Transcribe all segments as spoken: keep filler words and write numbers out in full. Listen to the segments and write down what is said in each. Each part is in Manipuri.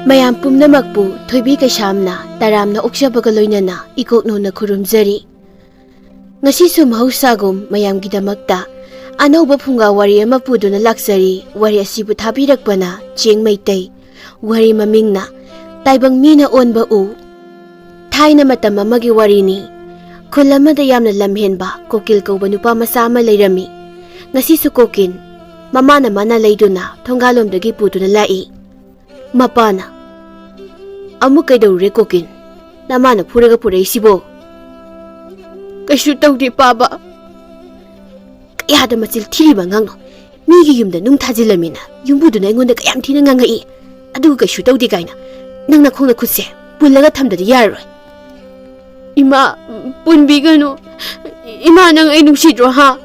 ꯃꯌꯥꯝ ꯄꯨꯝꯅꯃꯛꯄꯨ ꯊꯣꯏꯕꯤ ꯀꯩꯁꯥꯝꯅ ꯇꯔꯥꯝꯅ ꯑꯣꯛꯆꯕꯒ ꯂꯣꯏꯅꯅ ꯏꯀꯣꯛꯅꯧꯅ ꯈꯨꯔꯨꯝꯖꯔꯤ꯫ ꯉꯁꯤꯁꯨ ꯃꯍꯧꯁꯥꯒꯨꯝ ꯃꯌꯥꯝꯒꯤꯗꯃꯛꯇ ꯑꯅꯧꯕ ꯐꯨꯡꯒꯥ ꯋꯥꯔꯤ ꯑꯃ ꯄꯨꯗꯨꯅ ꯂꯥꯛꯆꯔꯤ꯫ ꯋꯥꯔꯤ ꯑꯁꯤꯕꯨ ꯊꯥꯕꯤꯔꯛꯄꯅ ꯆꯦꯡ ꯃꯩꯇꯩ꯫ ꯋꯥꯔꯤ ꯃꯃꯤꯡꯅ ꯇꯥꯏꯕꯪ ꯃꯤꯅ ꯑꯣꯟꯕ ꯎ꯫ ꯊꯥꯏꯅ ꯃꯇꯝ ꯑꯃꯒꯤ ꯋꯥꯔꯤꯅꯤ꯫ ꯈꯨꯜ ꯑꯃꯗ ꯌꯥꯝꯅ ꯂꯝꯍꯦꯟꯕ ꯀꯣꯀꯤꯜ ꯀꯧꯕ ꯅꯨꯄꯥ ꯃꯆꯥ ꯑꯃ ꯂꯩꯔꯝꯃꯤ꯫ ꯉꯁꯤꯁꯨ ꯀꯣꯀꯤꯜ ꯃꯃꯥꯅ ꯃꯅꯥ ꯂꯩꯗꯨꯅ ꯊꯣꯡꯒꯥꯜꯂꯣꯝꯗꯒꯤ ꯄꯨꯗꯨꯅ ꯂꯥꯛꯏ꯫ ꯃꯄꯥꯅ, "ꯑꯃꯨꯛ ꯀꯩꯗꯧꯔꯨꯔꯦ ꯀꯣꯀꯤꯜ? ꯅꯃꯥꯅ ꯐꯨꯔꯒ ꯄꯨꯔꯛꯏꯁꯤꯕꯣ?" "ꯀꯩꯁꯨ ꯇꯧꯗꯦ ꯄꯥꯕ꯫" "ꯀꯌꯥꯗ ꯃꯆꯤꯜ ꯊꯤꯔꯤꯕ ꯑꯉꯥꯡꯅꯣ? ꯃꯤꯒꯤ ꯌꯨꯝꯗ ꯅꯨꯡ ꯊꯥꯖꯤꯜꯂꯝꯃꯤꯅ ꯌꯨꯝꯕꯨꯗꯨꯅ ꯑꯩꯉꯣꯟꯗ ꯀꯌꯥꯝ ꯊꯤꯅ ꯉꯥꯡꯉꯛꯏ, ꯑꯗꯨꯒ ꯀꯩꯁꯨ ꯇꯧꯗꯦ ꯀꯥꯏꯅ꯫ ꯅꯪ ꯅꯈꯣꯡ ꯅꯈꯨꯠꯁꯦ ꯄꯨꯜꯂꯒ ꯊꯝꯗꯗꯤ ꯌꯥꯔꯔꯣꯏ꯫" "ꯏꯃꯥ, ꯄꯨꯟꯕꯤꯒꯅꯨ꯫ ꯏꯃꯥ, ꯅꯪ ꯑꯩ ꯅꯨꯡꯁꯤꯗ꯭ꯔꯣ, ꯍꯥ?"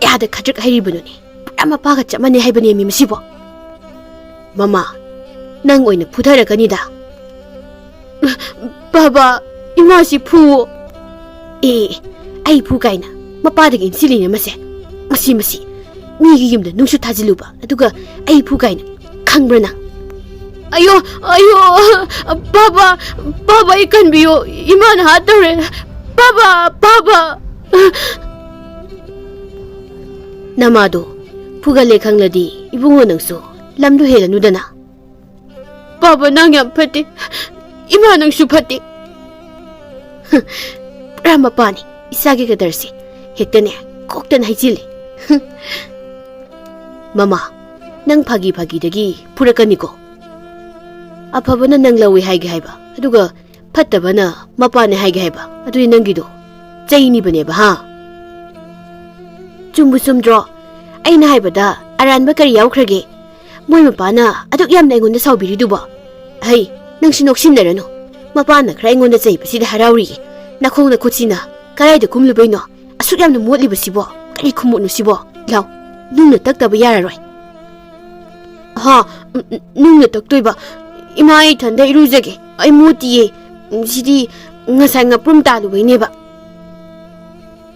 "ꯀꯌꯥꯗ ꯈꯗ꯭ꯔꯛ ꯍꯩꯔꯤꯕꯅꯣꯅꯦ? ꯄꯨꯔꯥ ꯃꯄꯥꯒ ꯆꯞ ꯃꯥꯟꯅꯩ ꯍꯥꯏꯕꯅꯦꯃꯤ ꯃꯁꯤꯕꯣ꯫" "ꯃꯃꯥ, ꯅꯪ ꯑꯣꯏꯅ ꯐꯨꯊꯔꯛꯀꯅꯤꯗ꯫" "ꯕꯥꯕꯥ, ꯏꯃꯥꯁꯤ ꯐꯨꯋꯣ꯫" "ꯑꯦ, ꯑꯦ, ꯑꯩ ꯐꯨ ꯀꯥꯏꯅ꯫ ꯃꯄꯥꯗꯒꯤ ꯏꯟꯁꯤꯜꯂꯤꯅꯦ ꯃꯁꯦ꯫ ꯃꯁꯤ, ꯃꯁꯤ, ꯃꯤꯒꯤ ꯌꯨꯝꯗ ꯅꯨꯡꯁꯨ ꯊꯥꯖꯤꯜꯂꯨꯕ, ꯑꯗꯨꯒ ꯑꯩ ꯐꯨ ꯀꯥꯏꯅ꯫ ꯈꯪꯕ꯭ꯔꯥ ꯅꯪ?" "ꯑꯌꯣ, ꯑꯌꯣ, ꯕꯥꯕꯥ, ꯕꯥꯕꯥ, ꯑꯩ ꯀꯟꯕꯤꯌꯣ꯫ ꯏꯃꯥꯅ ꯍꯥꯠꯇꯧꯔꯦ꯫ ꯕꯥꯕꯥ, ꯕꯥꯕꯥ!" "ꯅꯃꯥꯗꯣ ꯐꯨꯒꯜꯂꯦ ꯈꯪꯂꯗꯤ ꯏꯕꯨꯡꯉꯣ ꯅꯪꯁꯨ ꯂꯝꯗꯣ ꯍꯦꯜꯂꯅꯨꯗꯅ꯫" "ꯕꯥꯕꯥ, ꯅꯪ ꯌꯥꯝ ꯐꯠꯇꯦ꯫ ꯏꯃꯥ, ꯅꯪꯁꯨ ꯐꯠꯇꯦ꯫" ꯄꯨꯔꯥ ꯃꯄꯥꯅꯤ ꯏꯆꯥꯒꯤ ꯀꯗꯔꯁꯦ꯫ ꯍꯦꯛꯇꯅꯦ, ꯀꯣꯛꯇꯅ ꯍꯥꯏꯖꯤꯜꯂꯤ꯫ "ꯃꯃꯥ, ꯅꯪ ꯐꯥꯒꯤ ꯐꯥꯒꯤꯗꯒꯤ ꯐꯨꯔꯛꯀꯅꯤꯀꯣ꯫ ꯑꯐꯕꯅ ꯅꯪ ꯂꯧꯏ ꯍꯥꯏꯒꯦ ꯍꯥꯏꯕ, ꯑꯗꯨꯒ ꯐꯠꯇꯕꯅ ꯃꯄꯥꯅꯦ ꯍꯥꯏꯒꯦ ꯍꯥꯏꯕ, ꯑꯗꯨꯗꯤ ꯅꯪꯒꯤꯗꯣ ꯆꯩꯅꯤꯕꯅꯦꯕ, ꯍꯥ?" "ꯆꯨꯝꯕꯨ ꯆꯨꯝꯗ꯭ꯔꯣ? ꯑꯩꯅ ꯍꯥꯏꯕꯗ ꯑꯔꯥꯟꯕ ꯀꯔꯤ ꯌꯥꯎꯈ꯭ꯔꯒꯦ? ꯃꯣꯏ ꯃꯄꯥꯅ ꯑꯗꯨꯛ ꯌꯥꯝꯅ ꯑꯩꯉꯣꯟꯗ ꯁꯥꯎꯕꯤꯔꯤꯗꯨꯕꯣ?" "ꯍꯩ, ꯅꯪꯁꯨ ꯅꯣꯛꯁꯤꯟꯅꯔꯅꯨ꯫ ꯃꯄꯥꯅ ꯈꯔ ꯑꯩꯉꯣꯟꯗ ꯆꯩꯕꯁꯤꯗ ꯍꯔꯥꯎꯔꯤꯌꯦ꯫ ꯅꯈꯣꯡ ꯅꯈꯨꯠꯁꯤꯅ ꯀꯗꯥꯏꯗ ꯀꯨꯝꯂꯨꯕꯩꯅꯣ? ꯑꯁꯨꯛ ꯌꯥꯝꯅ ꯃꯣꯠꯂꯤꯕꯁꯤꯕꯣ? ꯀꯔꯤ ꯈꯨꯃꯣꯠꯅꯣ ꯁꯤꯕꯣ? ꯂꯥꯎ, ꯅꯨꯡꯅ ꯇꯛꯇꯕ ꯌꯥꯔꯔꯣꯏ꯫" "ꯍꯥ? ꯎꯝ, ꯎꯝ, ꯅꯨꯡꯅ ꯇꯛꯇꯣꯏꯕ? ꯏꯃꯥ, ꯑꯩ ꯏꯊꯟꯗ ꯏꯔꯨꯖꯒꯦ꯫ ꯑꯩ ꯃꯣꯠꯇꯤꯌꯦ꯫ ꯎꯝ, ꯁꯤꯗꯤ ꯉꯁꯥꯏ ꯉꯥꯄ꯭ꯔꯨꯝ ꯇꯥꯜꯂꯨꯕꯩꯅꯦꯕ꯫"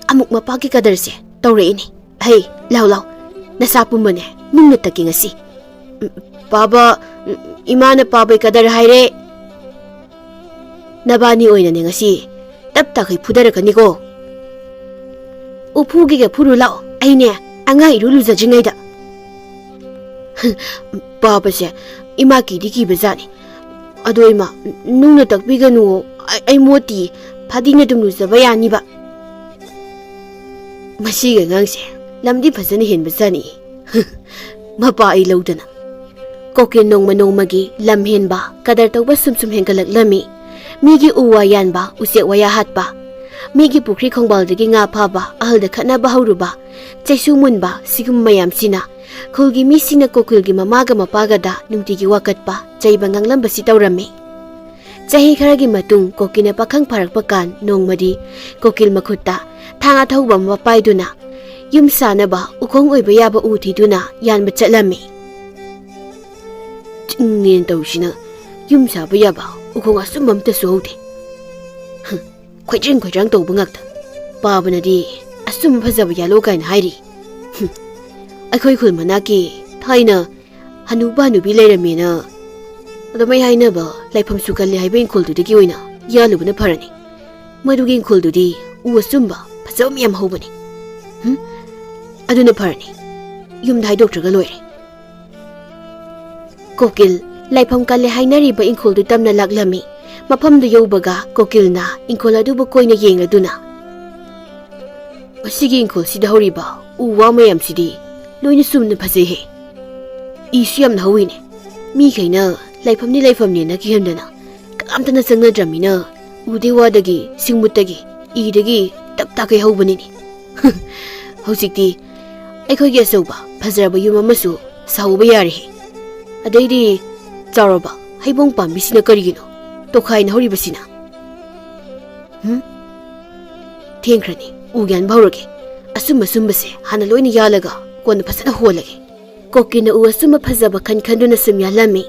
ꯑꯃꯨꯛ ꯃꯄꯥꯒꯤ ꯀꯗꯔꯁꯦ ꯇꯧꯔꯛꯏꯅꯦ꯫ "ꯍꯩ, ꯂꯥꯎ, ꯂꯥꯎ, ꯅꯁꯥ ꯄꯨꯝꯕꯅꯦ ꯅꯨꯡꯅ ꯇꯛꯀꯦ ꯉꯁꯤ꯫ ꯎꯝ, ꯄꯥꯕ, ꯏꯃꯥꯅ ꯄꯥꯕꯩ ꯀꯗꯔ ꯍꯥꯏꯔꯦ꯫ ꯅꯕꯥꯅꯤ ꯑꯣꯏꯅꯅꯦ ꯉꯁꯤ ꯇꯞ ꯇꯥꯈꯩ ꯐꯨꯗꯔꯛꯀꯅꯤꯀꯣ꯫ ꯎꯐꯨꯒꯤꯒ ꯐꯨꯔꯨ ꯂꯥꯛꯑꯣ, ꯑꯩꯅꯦ ꯑꯉꯥꯡ ꯏꯔꯨ ꯂꯨꯖꯗ꯭ꯔꯤꯉꯩꯗ꯫ ꯄꯥꯕꯁꯦ ꯏꯃꯥ ꯀꯤꯗꯤ ꯀꯤꯕꯖꯥꯠꯅꯤ꯫ ꯑꯗꯣ ꯏꯃꯥ, ꯅꯨꯡꯅ ꯇꯛꯄꯤꯒꯅꯨ, ꯑꯩ, ꯑꯩ ꯃꯣꯠꯇꯤ, ꯐꯗꯤꯅ ꯑꯗꯨꯝ ꯂꯨꯖꯕ ꯌꯥꯅꯤꯕ꯫ ꯃꯁꯤꯒꯤ ꯑꯉꯥꯡꯁꯦ ꯂꯝꯗꯤ ꯐꯖꯅ ꯍꯦꯟꯕꯖꯥꯠꯅꯤ꯫ ꯃꯄꯥ ꯑꯩ ꯂꯧꯗꯅ꯫ ꯀꯣꯀꯤꯜ ꯅꯣꯡꯃ ꯅꯣꯡꯃꯒꯤ ꯂꯝ ꯍꯦꯟꯕ, ꯀꯗꯔ ꯇꯧꯕ ꯁꯨꯝ ꯁꯨꯝ ꯍꯦꯟꯒꯠꯂꯛꯂꯝꯃꯤ꯫ ꯃꯤꯒꯤ ꯎ ꯋꯥ ꯌꯥꯟꯕ, ꯎꯆꯦꯛ ꯋꯥꯌꯥ ꯍꯥꯠꯄ, ꯃꯤꯒꯤ ꯄꯨꯈ꯭ꯔꯤ ꯈꯣꯡꯕꯥꯜꯗꯒꯤ ꯉꯥ ꯐꯥꯕ, ꯑꯍꯜꯗ ꯈꯠꯅꯕ ꯍꯧꯔꯨꯕ, ꯆꯩꯁꯨ ꯃꯨꯟꯕ, ꯁꯤꯒꯨꯝꯕ ꯃꯌꯥꯝꯁꯤꯅ ꯈꯨꯜꯒꯤ ꯃꯤꯁꯤꯡꯅ ꯀꯣꯀꯤꯜꯒꯤ ꯃꯃꯥꯒ ꯃꯄꯥꯒꯗ ꯅꯨꯡꯇꯤꯒꯤ ꯋꯥꯀꯠꯄ, ꯆꯩꯕ ꯉꯥꯡꯂꯝꯕꯁꯤ ꯇꯧꯔꯝꯃꯤ꯫ ꯆꯍꯤ ꯈꯔꯒꯤ ꯃꯇꯨꯡ ꯀꯣꯀꯤꯜꯅ ꯄꯥꯈꯪ ꯐꯥꯔꯛꯄ ꯀꯥꯟ, ꯅꯣꯡꯃꯗꯤ ꯀꯣꯀꯤꯜ ꯃꯈꯨꯠꯇ ꯊꯥꯡ ꯑꯊꯧꯕ ꯑꯃ ꯄꯥꯏꯗꯨꯅ ꯌꯨꯝ ꯁꯥꯅꯕ ꯎꯈꯣꯡ ꯑꯣꯏꯕ ꯌꯥꯕ ꯎ ꯊꯤꯗꯨꯅ ꯌꯥꯟꯕ ꯆꯠꯂꯝꯃꯤ꯫ ꯆꯤꯡꯅꯦꯅ ꯇꯧꯔꯤꯁꯤꯅ ꯌꯨꯝ ꯁꯥꯕ ꯌꯥꯕ ꯎꯈꯣꯡ ꯑꯆꯨꯝꯕ ꯑꯝꯇꯁꯨ ꯍꯧꯗꯦ꯫ ꯍꯝ, ꯈꯣꯏꯗ꯭ꯔꯤꯡ ꯈꯣꯏꯗ꯭ꯔꯥꯡ ꯇꯧꯕ ꯉꯥꯛꯇ꯫ ꯄꯥꯕꯅꯗꯤ ꯑꯆꯨꯝꯕ ꯐꯖꯕ ꯌꯥꯜꯂꯣ ꯀꯥꯏꯅ ꯍꯥꯏꯔꯤ꯫ ꯍꯝ, ꯑꯩꯈꯣꯏ ꯈꯨꯜ ꯃꯅꯥꯛꯀꯤ ꯊꯥꯏꯅ ꯍꯅꯨꯕ ꯍꯅꯨꯕꯤ ꯂꯩꯔꯝꯃꯦꯅ ꯑꯗꯨꯃꯥꯏ ꯍꯥꯏꯅꯕ ꯂꯥꯏꯐꯝꯁꯨ ꯀꯜꯂꯦ ꯍꯥꯏꯕ ꯏꯪꯈꯣꯜꯗꯨꯗꯒꯤ ꯑꯣꯏꯅ ꯌꯥꯜꯂꯨꯕꯅ ꯐꯔꯅꯤ꯫ ꯃꯗꯨꯒꯤ ꯏꯪꯈꯣꯜꯗꯨꯗꯤ ꯎ ꯑꯆꯨꯝꯕ ꯐꯖꯕ ꯃꯌꯥꯝ ꯍꯧꯕꯅꯤ꯫ ꯍꯝ? ꯑꯗꯨꯅ ꯐꯔꯅꯤ꯫ ꯌꯨꯝꯗ ꯍꯥꯏꯗꯣꯛꯇ꯭ꯔꯒ ꯂꯣꯏꯔꯦ꯫ ꯀꯣꯀꯤꯜ ꯂꯥꯏꯐꯝ ꯀꯜꯂꯦ ꯍꯥꯏꯅꯔꯤꯕ ꯏꯪꯈꯣꯜꯗꯨ ꯇꯝꯅ ꯂꯥꯛꯂꯝꯃꯤ꯫ ꯃꯐꯝꯗꯨ ꯌꯧꯕꯒ ꯀꯣꯀꯤꯜꯅ ꯏꯪꯈꯣꯜ ꯑꯗꯨꯕꯨ ꯀꯣꯏꯅ ꯌꯦꯡꯂꯗꯨꯅ, "ꯃꯁꯤꯒꯤ ꯏꯪꯈꯣꯜꯁꯤꯗ ꯍꯧꯔꯤꯕ ꯎ ꯋꯥ ꯃꯌꯥꯝꯁꯤꯗꯤ ꯂꯣꯏꯅ ꯆꯨꯝꯅ ꯐꯖꯩꯍꯦ꯫ ꯏꯁꯨ ꯌꯥꯝꯅ ꯍꯧꯋꯤꯅꯦ꯫ ꯃꯤꯈꯩꯅ ꯂꯥꯏꯐꯝꯅꯤ ꯂꯥꯏꯐꯝꯅꯦꯅ ꯀꯤꯍꯟꯗꯅ ꯀꯅꯥꯝꯇꯅ ꯆꯪꯅꯗ꯭ꯔꯃꯤꯅ ꯎꯗꯩ ꯋꯥꯗꯒꯤ, ꯁꯤꯡꯃꯨꯠꯇꯒꯤ, ꯏꯗꯒꯤ ꯇꯞ ꯇꯥꯈꯩ ꯍꯧꯕꯅꯤꯅꯦ꯫ ꯍꯧꯖꯤꯛꯇꯤ ꯑꯩꯈꯣꯏꯒꯤ ꯑꯆꯧꯕ ꯐꯖꯔꯕ ꯌꯨꯝ ꯑꯃꯁꯨ ꯁꯥꯍꯧꯕ ꯌꯥꯔꯦꯍꯦ꯫ ꯑꯗꯩꯗꯤ ꯆꯥꯎꯔꯕ ꯍꯩꯕꯣꯡ ꯄꯥꯝꯕꯤꯁꯤꯅ ꯀꯔꯤꯒꯤꯅꯣ ꯇꯣꯈꯥꯏꯅ ꯍꯧꯔꯤꯕꯁꯤꯅ? ꯍꯝ? ꯊꯦꯡꯈ꯭ꯔꯅꯤ, ꯎ ꯌꯥꯟꯕ ꯍꯧꯔꯒꯦ꯫ ꯑꯆꯨꯝ ꯑꯆꯨꯝꯕꯁꯦ ꯍꯥꯟꯅ ꯂꯣꯏꯅ ꯌꯥꯜꯂꯒ ꯀꯣꯟꯅ ꯐꯖꯅ ꯍꯣꯜꯂꯒꯦ꯫" ꯀꯣꯀꯤꯜꯅ ꯎ ꯑꯆꯨꯝꯕ ꯐꯖꯕ ꯈꯟ ꯈꯟꯗꯨꯅ ꯁꯨꯝ ꯌꯥꯜꯂꯝꯃꯤ꯫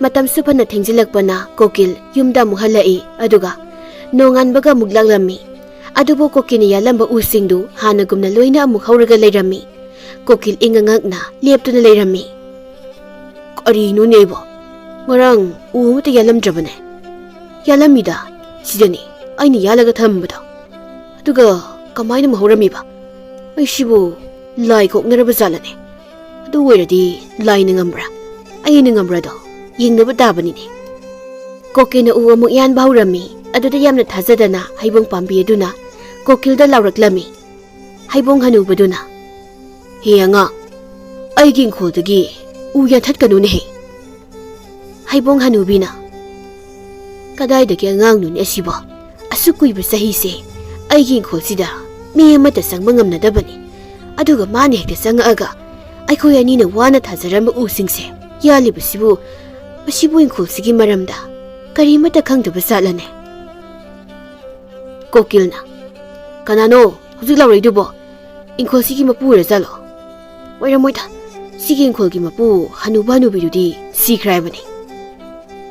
ꯃꯇꯝꯁꯨ ꯐꯅ ꯊꯦꯡꯖꯤꯜꯂꯛꯄꯅ ꯀꯣꯀꯤꯜ ꯌꯨꯝꯗ ꯑꯃꯨꯛ ꯍꯜꯂꯛꯏ꯫ ꯑꯗꯨꯒ ꯅꯣꯡꯉꯥꯟꯕꯒ ꯑꯃꯨꯛ ꯂꯥꯛꯂꯝꯃꯤ꯫ ꯑꯗꯨꯕꯨ ꯀꯣꯀꯤꯜꯅ ꯌꯥꯜꯂꯝꯕ ꯎꯁꯤꯡꯗꯨ ꯍꯥꯟꯅꯒꯨꯝꯅ ꯂꯣꯏꯅ ꯑꯃꯨꯛ ꯍꯧꯔꯒ ꯂꯩꯔꯝꯃꯤ꯫ ꯀꯣꯀꯤꯜ ꯏꯪꯉ ꯉꯛꯅ ꯂꯦꯞꯇꯨꯅ ꯂꯩꯔꯝꯃꯤ꯫ "ꯀ-, ꯑꯔꯤꯅꯣꯅꯦ ꯑꯩꯕꯣ? ꯉꯔꯥꯡ ꯎ ꯑꯃꯠꯇ ꯌꯥꯜꯂꯝꯗ꯭ꯔꯕꯅꯦ꯫ ꯌꯥꯜꯂꯝꯃꯤꯗ, ꯁꯤꯗꯅꯤ ꯑꯩꯅ ꯌꯥꯜꯂꯒ ꯊꯝꯕꯗꯣ꯫ ꯑꯗꯨꯒ ꯀꯃꯥꯏꯅ ꯑꯃꯨꯛ ꯍꯧꯔꯝꯃꯤꯕ? ꯑꯩꯁꯤꯕꯨ ꯂꯥꯏ ꯀꯣꯛꯅꯔꯕ ꯖꯥꯠꯂꯅꯦ? ꯑꯗꯨ ꯑꯣꯏꯔꯗꯤ ꯂꯥꯏꯅ ꯉꯝꯕ꯭ꯔꯥ, ꯑꯩꯅ ꯉꯝꯕ꯭ꯔꯥꯗꯣ ꯌꯦꯡꯅꯕ ꯇꯥꯕꯅꯤꯅꯦ꯫ ꯀꯣꯀꯤꯜꯅ ꯎ ꯑꯃꯨꯛ ꯌꯥꯟꯕ ꯍꯧꯔꯝꯃꯤ꯫ ꯑꯗꯨꯗ ꯌꯥꯝꯅ ꯊꯥꯖꯗꯅ ꯍꯩꯕꯣꯡ ꯄꯥꯝꯕꯤ ꯑꯗꯨꯅ ꯀꯣꯀꯤꯜꯗ ꯂꯥꯎꯔꯛꯂꯝꯃꯤ꯫ ꯍꯩꯕꯣꯡ ꯍꯅꯨꯕꯗꯨꯅ, "ꯍꯦ ꯑꯉꯥꯡ, ꯑꯩꯒꯤ ꯏꯪꯈꯣꯜꯗꯒꯤ ꯎ ꯌꯥꯟꯊꯠꯀꯅꯨꯅꯦꯍꯦ!" ꯍꯩꯕꯣꯡ ꯍꯅꯨꯕꯤꯅ, "ꯀꯗꯥꯏꯗꯒꯤ ꯑꯉꯥꯡꯅꯣꯅꯦ ꯑꯁꯤꯕꯣ? ꯑꯁꯨꯛ ꯀꯨꯏꯕ ꯆꯍꯤꯁꯦ ꯑꯩꯒꯤ ꯏꯪꯈꯣꯜꯁꯤꯗ ꯃꯤ ꯑꯃꯠꯇ ꯆꯪꯕ ꯉꯝꯅꯗꯕꯅꯤ꯫ ꯑꯗꯨꯒ ꯃꯥꯅ ꯍꯦꯛꯇ ꯆꯪꯉꯛꯑꯒ ꯑꯩꯈꯣꯏ ꯑꯅꯤꯅ ꯋꯥꯅ ꯊꯥꯖꯔꯝꯕ ꯎꯁꯤꯡꯁꯦ ꯌꯥꯜꯂꯤꯕꯁꯤꯕꯨ, ꯃꯁꯤꯕꯨ ꯏꯪꯈꯣꯜꯁꯤꯒꯤ ꯃꯔꯝꯗ ꯀꯔꯤꯃꯠꯇ ꯈꯪꯗꯕ ꯖꯥꯠꯂꯅꯦ?" ꯀꯣꯀꯤꯜꯅ, "ꯀꯅꯥꯅꯣ ꯍꯧꯖꯤꯛ ꯂꯥꯎꯔꯛꯏꯗꯨꯕꯣ? ꯏꯪꯈꯣꯜꯁꯤꯒꯤ ꯃꯄꯨ ꯑꯣꯏꯔꯖꯥꯠꯂꯣ?" "ꯑꯣꯏꯔꯝꯃꯣꯏꯗ, ꯁꯤꯒꯤ ꯏꯪꯈꯣꯜꯒꯤ ꯃꯄꯨ ꯍꯅꯨꯕ ꯍꯅꯨꯕꯤꯗꯨꯗꯤ ꯁꯤꯈ꯭ꯔꯦ ꯍꯥꯏꯕꯅꯤ꯫"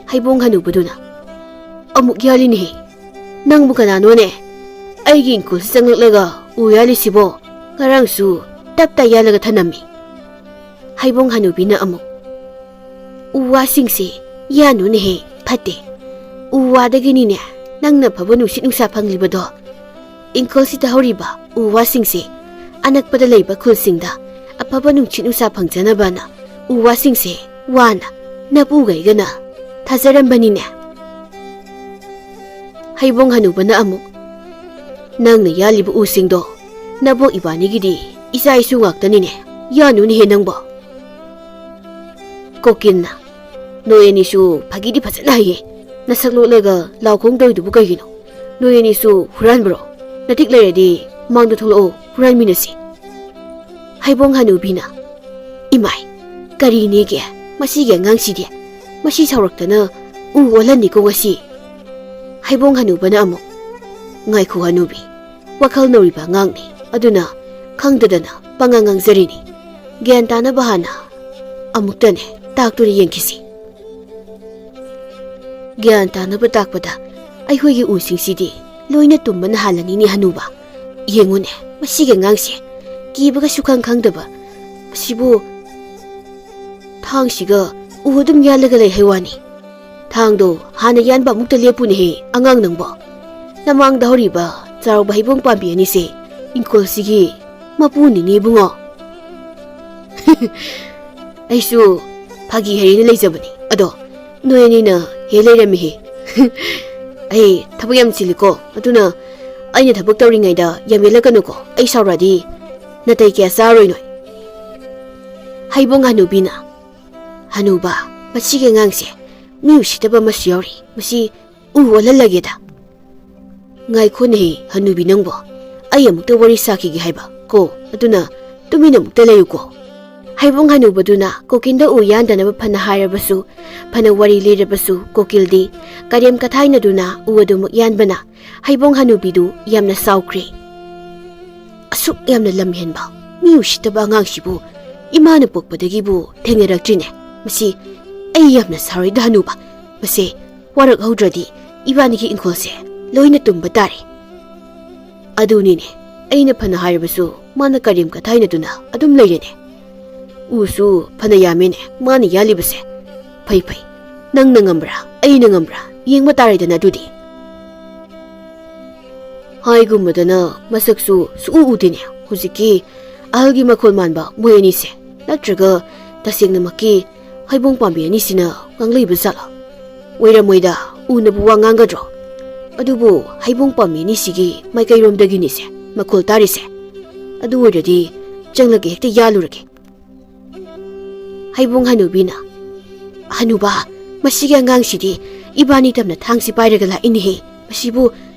ꯍꯩꯕꯣꯡ ꯍꯅꯨꯕꯗꯨꯅ, "ꯑꯃꯨꯛ ꯌꯥꯜꯂꯤꯅꯦꯍꯦ! ꯅꯪꯕꯨ ꯀꯅꯥꯅꯣꯅꯦ ꯑꯩꯒꯤ ꯏꯪꯈꯣꯜꯁꯤ ꯆꯪꯂꯛꯂꯒ ꯎ ꯌꯥꯜꯂꯤꯁꯤꯕꯣ? ꯉꯔꯥꯡꯁꯨ ꯇꯞ ꯇꯥꯏ ꯌꯥꯜꯂꯒ ꯊꯅꯝꯃꯤ꯫" ꯍꯩꯕꯣꯡ ꯍꯅꯨꯕꯤꯅ ꯑꯃꯨꯛ, "ꯎ ꯋꯥꯁꯤꯡꯁꯦ ꯌꯥꯟꯅꯨꯅꯦꯍꯦ, ꯐꯠꯇꯦ꯫ ꯎ ꯋꯥꯗꯒꯤꯅꯤꯅꯦ ꯅꯪꯅ ꯑꯐꯕ ꯅꯨꯡꯁꯤꯠ ꯅꯨꯡꯁꯥ ꯐꯪꯂꯤꯕꯗꯣ꯫ ꯏꯪꯈꯣꯜꯁꯤꯗ ꯍꯧꯔꯤꯕ ꯎ ꯋꯥꯁꯤꯡꯁꯦ ꯑꯅꯛꯄꯗ ꯂꯩꯕ ꯈꯨꯜꯁꯤꯡꯗ ꯑꯐꯕ ꯅꯨꯡꯁꯤꯠ ꯅꯨꯡꯁꯥ ꯐꯪꯖꯅꯕꯅ ꯎ ꯋꯥꯁꯤꯡꯁꯦ ꯋꯥꯅ ꯅꯄꯨꯒ ꯑꯩꯒꯅ ꯊꯥꯖꯔꯝꯕꯅꯤꯅꯦ꯫" ꯍꯩꯕꯣꯡ ꯍꯅꯨꯕꯅ ꯑꯃꯨꯛ, "ꯅꯪꯅ ꯌꯥꯜꯂꯤꯕ ꯎꯁꯤꯡꯗꯣ ꯅꯕꯣꯛ ꯏꯕꯥꯅꯤꯒꯤꯗꯤ ꯏꯆꯥ ꯏꯁꯨ ꯉꯥꯛꯇꯅꯤꯅꯦ, ꯌꯥꯟꯅꯨꯅꯦꯍꯦ ꯅꯪꯕꯣ꯫" ꯀꯣꯀꯤꯜꯅ, "ꯅꯣꯏ ꯑꯅꯤꯁꯨ ꯐꯥꯒꯤꯗꯤ ꯐꯖꯅ ꯍꯩꯌꯦ꯫ ꯅꯁꯛ ꯂꯣꯠꯂꯒ ꯂꯥꯎ ꯈꯣꯡ ꯇꯧꯔꯤꯗꯨꯕꯨ ꯀꯩꯒꯤꯅꯣ? ꯅꯣꯏ ꯑꯅꯤꯁꯨ ꯍꯨꯔꯥꯟꯕ꯭ꯔꯣ? ꯅꯇꯤꯛ ꯂꯩꯔꯗꯤ ꯃꯥꯡꯗ ꯊꯣꯛꯂꯛꯑꯣ, ꯍꯨꯔꯥꯟꯃꯤꯟꯅꯁꯤ꯫" ꯍꯩꯕꯣꯡ ꯍꯅꯨꯕꯤꯅ, "ꯏꯃꯥꯏ, ꯀꯔꯤꯅꯦꯒꯦ? ꯃꯁꯤꯒꯤ ꯑꯉꯥꯡꯁꯤꯗꯤ꯫ ꯃꯁꯤ ꯁꯥꯎꯔꯛꯇꯅ ꯎ ꯑꯣꯜꯍꯟꯅꯤꯀꯣ ꯉꯁꯤ꯫" ꯍꯩꯕꯣꯡ ꯍꯅꯨꯕꯅ ꯑꯃꯨꯛ, "ꯉꯥꯏꯈꯣ ꯍꯅꯨꯕꯤ, ꯋꯥꯈꯜ ꯅꯧꯔꯤꯕ ꯑꯉꯥꯡꯅꯤ, ꯑꯗꯨꯅ ꯈꯪꯗꯗꯅ ꯄꯉꯥꯡ ꯉꯥꯡꯖꯔꯤꯅꯤ꯫ ꯒ꯭ꯌꯥꯟ ꯇꯥꯅꯕ ꯍꯥꯟꯅ ꯑꯃꯨꯛꯇꯅꯦ ꯇꯥꯛꯇꯨꯅ ꯌꯦꯡꯈꯤꯁꯤ꯫" ꯒ꯭ꯌꯥꯟ ꯇꯥꯅꯕ ꯇꯥꯛꯄꯗ ꯑꯩꯈꯣꯏꯒꯤ ꯎꯁꯤꯡꯁꯤꯗꯤ ꯂꯣꯏꯅ ꯇꯨꯝꯕꯅ ꯍꯥꯜꯂꯅꯤꯅꯦ ꯍꯅꯨꯕ꯫ ꯌꯦꯡꯉꯨꯅꯦ, ꯃꯁꯤꯒꯤ ꯑꯉꯥꯡꯁꯦ ꯀꯤꯕꯒ ꯁꯨꯈꯪ ꯈꯪꯗꯕ꯫ ꯃꯁꯤꯕꯨ ꯊꯥꯡꯁꯤꯒ ꯎ ꯑꯗꯨꯝ ꯌꯥꯜꯂꯒ ꯂꯩ ꯍꯥꯏ ꯋꯥꯅꯤ꯫ ꯊꯥꯡꯗꯣ ꯍꯥꯟꯅ ꯌꯥꯟꯕ ꯑꯃꯨꯛꯇ ꯂꯦꯞꯄꯨꯅꯦꯍꯦ, ꯑꯉꯥꯡ ꯅꯪꯕꯣ꯫ ꯅꯃꯥꯡꯗ ꯍꯧꯔꯤꯕ ꯆꯥꯎꯔꯕ ꯍꯩꯕꯣꯡ ꯄꯥꯝꯕꯤ ꯑꯅꯤꯁꯦ ꯏꯪꯈꯣꯜꯁꯤꯒꯤ ꯃꯄꯨꯅꯤꯅꯦ ꯏꯕꯨꯡꯉꯣ꯫ ꯑꯩꯁꯨ ꯐꯥꯒꯤ ꯍꯩꯔꯦꯅ ꯂꯩꯖꯕꯅꯤ, ꯑꯗꯣ ꯅꯣꯏ ꯑꯅꯤꯅ ꯍꯦ ꯂꯩꯔꯝꯃꯤꯍꯦ꯫ ꯑꯩ ꯊꯕꯛ ꯌꯥꯝ ꯆꯤꯜꯂꯤꯀꯣ, ꯑꯗꯨꯅ ꯑꯩꯅ ꯊꯕꯛ ꯇꯧꯔꯤꯉꯩꯗ ꯌꯥꯝ ꯌꯦꯠꯂꯛꯀꯅꯨꯀꯣ, ꯑꯩ ꯁꯥꯎꯔꯛꯑꯗꯤ ꯅꯥꯇꯩ ꯀꯌꯥ ꯆꯥꯔꯣꯏ ꯅꯣꯏ꯫ ꯍꯩꯕꯣꯡ ꯍꯅꯨꯕꯤꯅ, "ꯍꯅꯨꯕ, ꯃꯁꯤꯒꯤ ꯑꯉꯥꯡꯁꯦ ꯃꯤ ꯎꯁꯤꯠꯇꯕ ꯑꯃꯁꯨ ꯌꯥꯎꯔꯤ, ꯃꯁꯤ ꯎ ꯑꯣꯜꯍꯜꯂꯒꯦꯗ꯫" "ꯉꯥꯏꯈꯣꯅꯦꯍꯦ ꯍꯅꯨꯕꯤ ꯅꯪꯕꯣ, ꯑꯩ ꯑꯃꯨꯛꯇ ꯋꯥꯔꯤ ꯁꯥꯈꯤꯒꯦ ꯍꯥꯏꯕ ꯀꯣ, ꯑꯗꯨꯅ ꯇꯨꯃꯤꯟꯅ ꯑꯃꯨꯛꯇ ꯂꯩꯌꯨꯀꯣ꯫" ꯍꯩꯕꯣꯡ ꯍꯅꯨꯕꯗꯨꯅ ꯀꯣꯀꯤꯜꯗ ꯎ ꯌꯥꯟꯗꯅꯕ ꯐꯅ ꯍꯥꯏꯔꯕꯁꯨ, ꯐꯅ ꯋꯥꯔꯤ ꯂꯤꯔꯕꯁꯨ, ꯀꯣꯀꯤꯜꯗꯤ ꯀꯔꯦꯝ ꯀꯊꯥꯏꯅꯗꯨꯅ ꯎ ꯑꯗꯨꯃꯛ ꯌꯥꯟꯕꯅ ꯍꯩꯕꯣꯡ ꯍꯅꯨꯕꯤꯗꯨ ꯌꯥꯝꯅ ꯁꯥꯎꯈ꯭ꯔꯦ꯫ "ꯑꯁꯨꯛ ꯌꯥꯝꯅ ꯂꯝꯍꯦꯟꯕ, ꯃꯤ ꯎꯁꯤꯠꯇꯕ ꯑꯉꯥꯡꯁꯤꯕꯨ ꯏꯃꯥꯅ ꯄꯣꯛꯄꯗꯒꯤꯕꯨ ꯊꯦꯡꯅꯔꯛꯇ꯭ꯔꯤꯅꯦ꯫ ꯃꯁꯤ ꯑꯩ ꯌꯥꯝꯅ ꯁꯥꯎꯔꯦꯗ ꯍꯅꯨꯕ꯫ ꯃꯁꯦ ꯋꯥꯔꯛꯍꯧꯗ꯭ꯔꯗꯤ ꯏꯕꯥꯅꯤꯒꯤ ꯏꯪꯈꯣꯜꯁꯦ ꯂꯣꯏꯅ ꯇꯨꯝꯕ ꯇꯥꯔꯦ꯫" "ꯑꯗꯨꯅꯤꯅꯦ, ꯑꯩꯅ ꯐꯅ ꯍꯥꯏꯔꯕꯁꯨ ꯃꯥꯅ ꯀꯔꯦꯝ ꯀꯊꯥꯏꯅꯗꯨꯅ ꯑꯗꯨꯝ ꯂꯩꯔꯦꯅꯦ꯫ ꯎꯁꯨ ꯐꯅ ꯌꯥꯝꯃꯦꯅꯦ ꯃꯥꯅ ꯌꯥꯜꯂꯤꯕꯁꯦ꯫ ꯐꯩ ꯐꯩ, ꯅꯪꯅ ꯉꯝꯕ꯭ꯔꯥ ꯑꯩꯅ ꯉꯝꯕ꯭ꯔꯥ ꯌꯦꯡꯕ ꯇꯥꯔꯦꯗꯅ ꯑꯗꯨꯗꯤ꯫" ꯍꯥꯏꯒꯨꯝꯕꯗꯅ ꯃꯁꯛꯁꯨ ꯁꯨꯛꯎ ꯎꯗꯦꯅꯦ ꯍꯧꯖꯤꯛꯀꯤ ꯑꯍꯜꯒꯤ ꯃꯈꯣꯜ ꯃꯥꯟꯕ ꯃꯣꯏ ꯑꯅꯤꯁꯦ꯫ ꯅꯠꯇ꯭ꯔꯒ ꯇꯁꯦꯡꯅꯃꯛꯀꯤ ꯍꯩꯕꯣꯡ ꯄꯥꯝꯕꯤ ꯑꯅꯤꯁꯤꯅ ꯉꯥꯡꯂꯛꯏꯕ ꯖꯥꯠꯂꯣ? ꯑꯣꯏꯔꯝꯃꯣꯏꯗ, ꯎꯅꯕꯨ ꯋꯥ ꯉꯥꯡꯒꯗ꯭ꯔꯣ? ꯑꯗꯨꯕꯨ ꯍꯩꯕꯣꯡ ꯄꯥꯝꯕꯤ ꯑꯅꯤꯁꯤꯒꯤ ꯃꯥꯏꯀꯩꯔꯣꯝꯗꯒꯤꯅꯤꯁꯦ ꯃꯈꯣꯜ ꯇꯥꯔꯤꯁꯦ꯫ ꯑꯗꯨ ꯑꯣꯏꯔꯗꯤ ꯆꯪꯂꯒ ꯍꯦꯛꯇ ꯌꯥꯜꯂꯨꯔꯒꯦ꯫ ꯍꯩꯕꯣꯡ ꯍꯅꯨꯕꯤꯅ, "ꯍꯅꯨꯕ, ꯃꯁꯤꯒꯤ ꯑꯉꯥꯡꯁꯤꯗꯤ ꯏꯕꯥꯅꯤ ꯇꯝꯅ ꯊꯥꯡꯁꯤ ꯄꯥꯏꯔꯒ ꯂꯥꯛꯏꯅꯦꯍꯦ꯫ ꯃꯁꯤꯕꯨ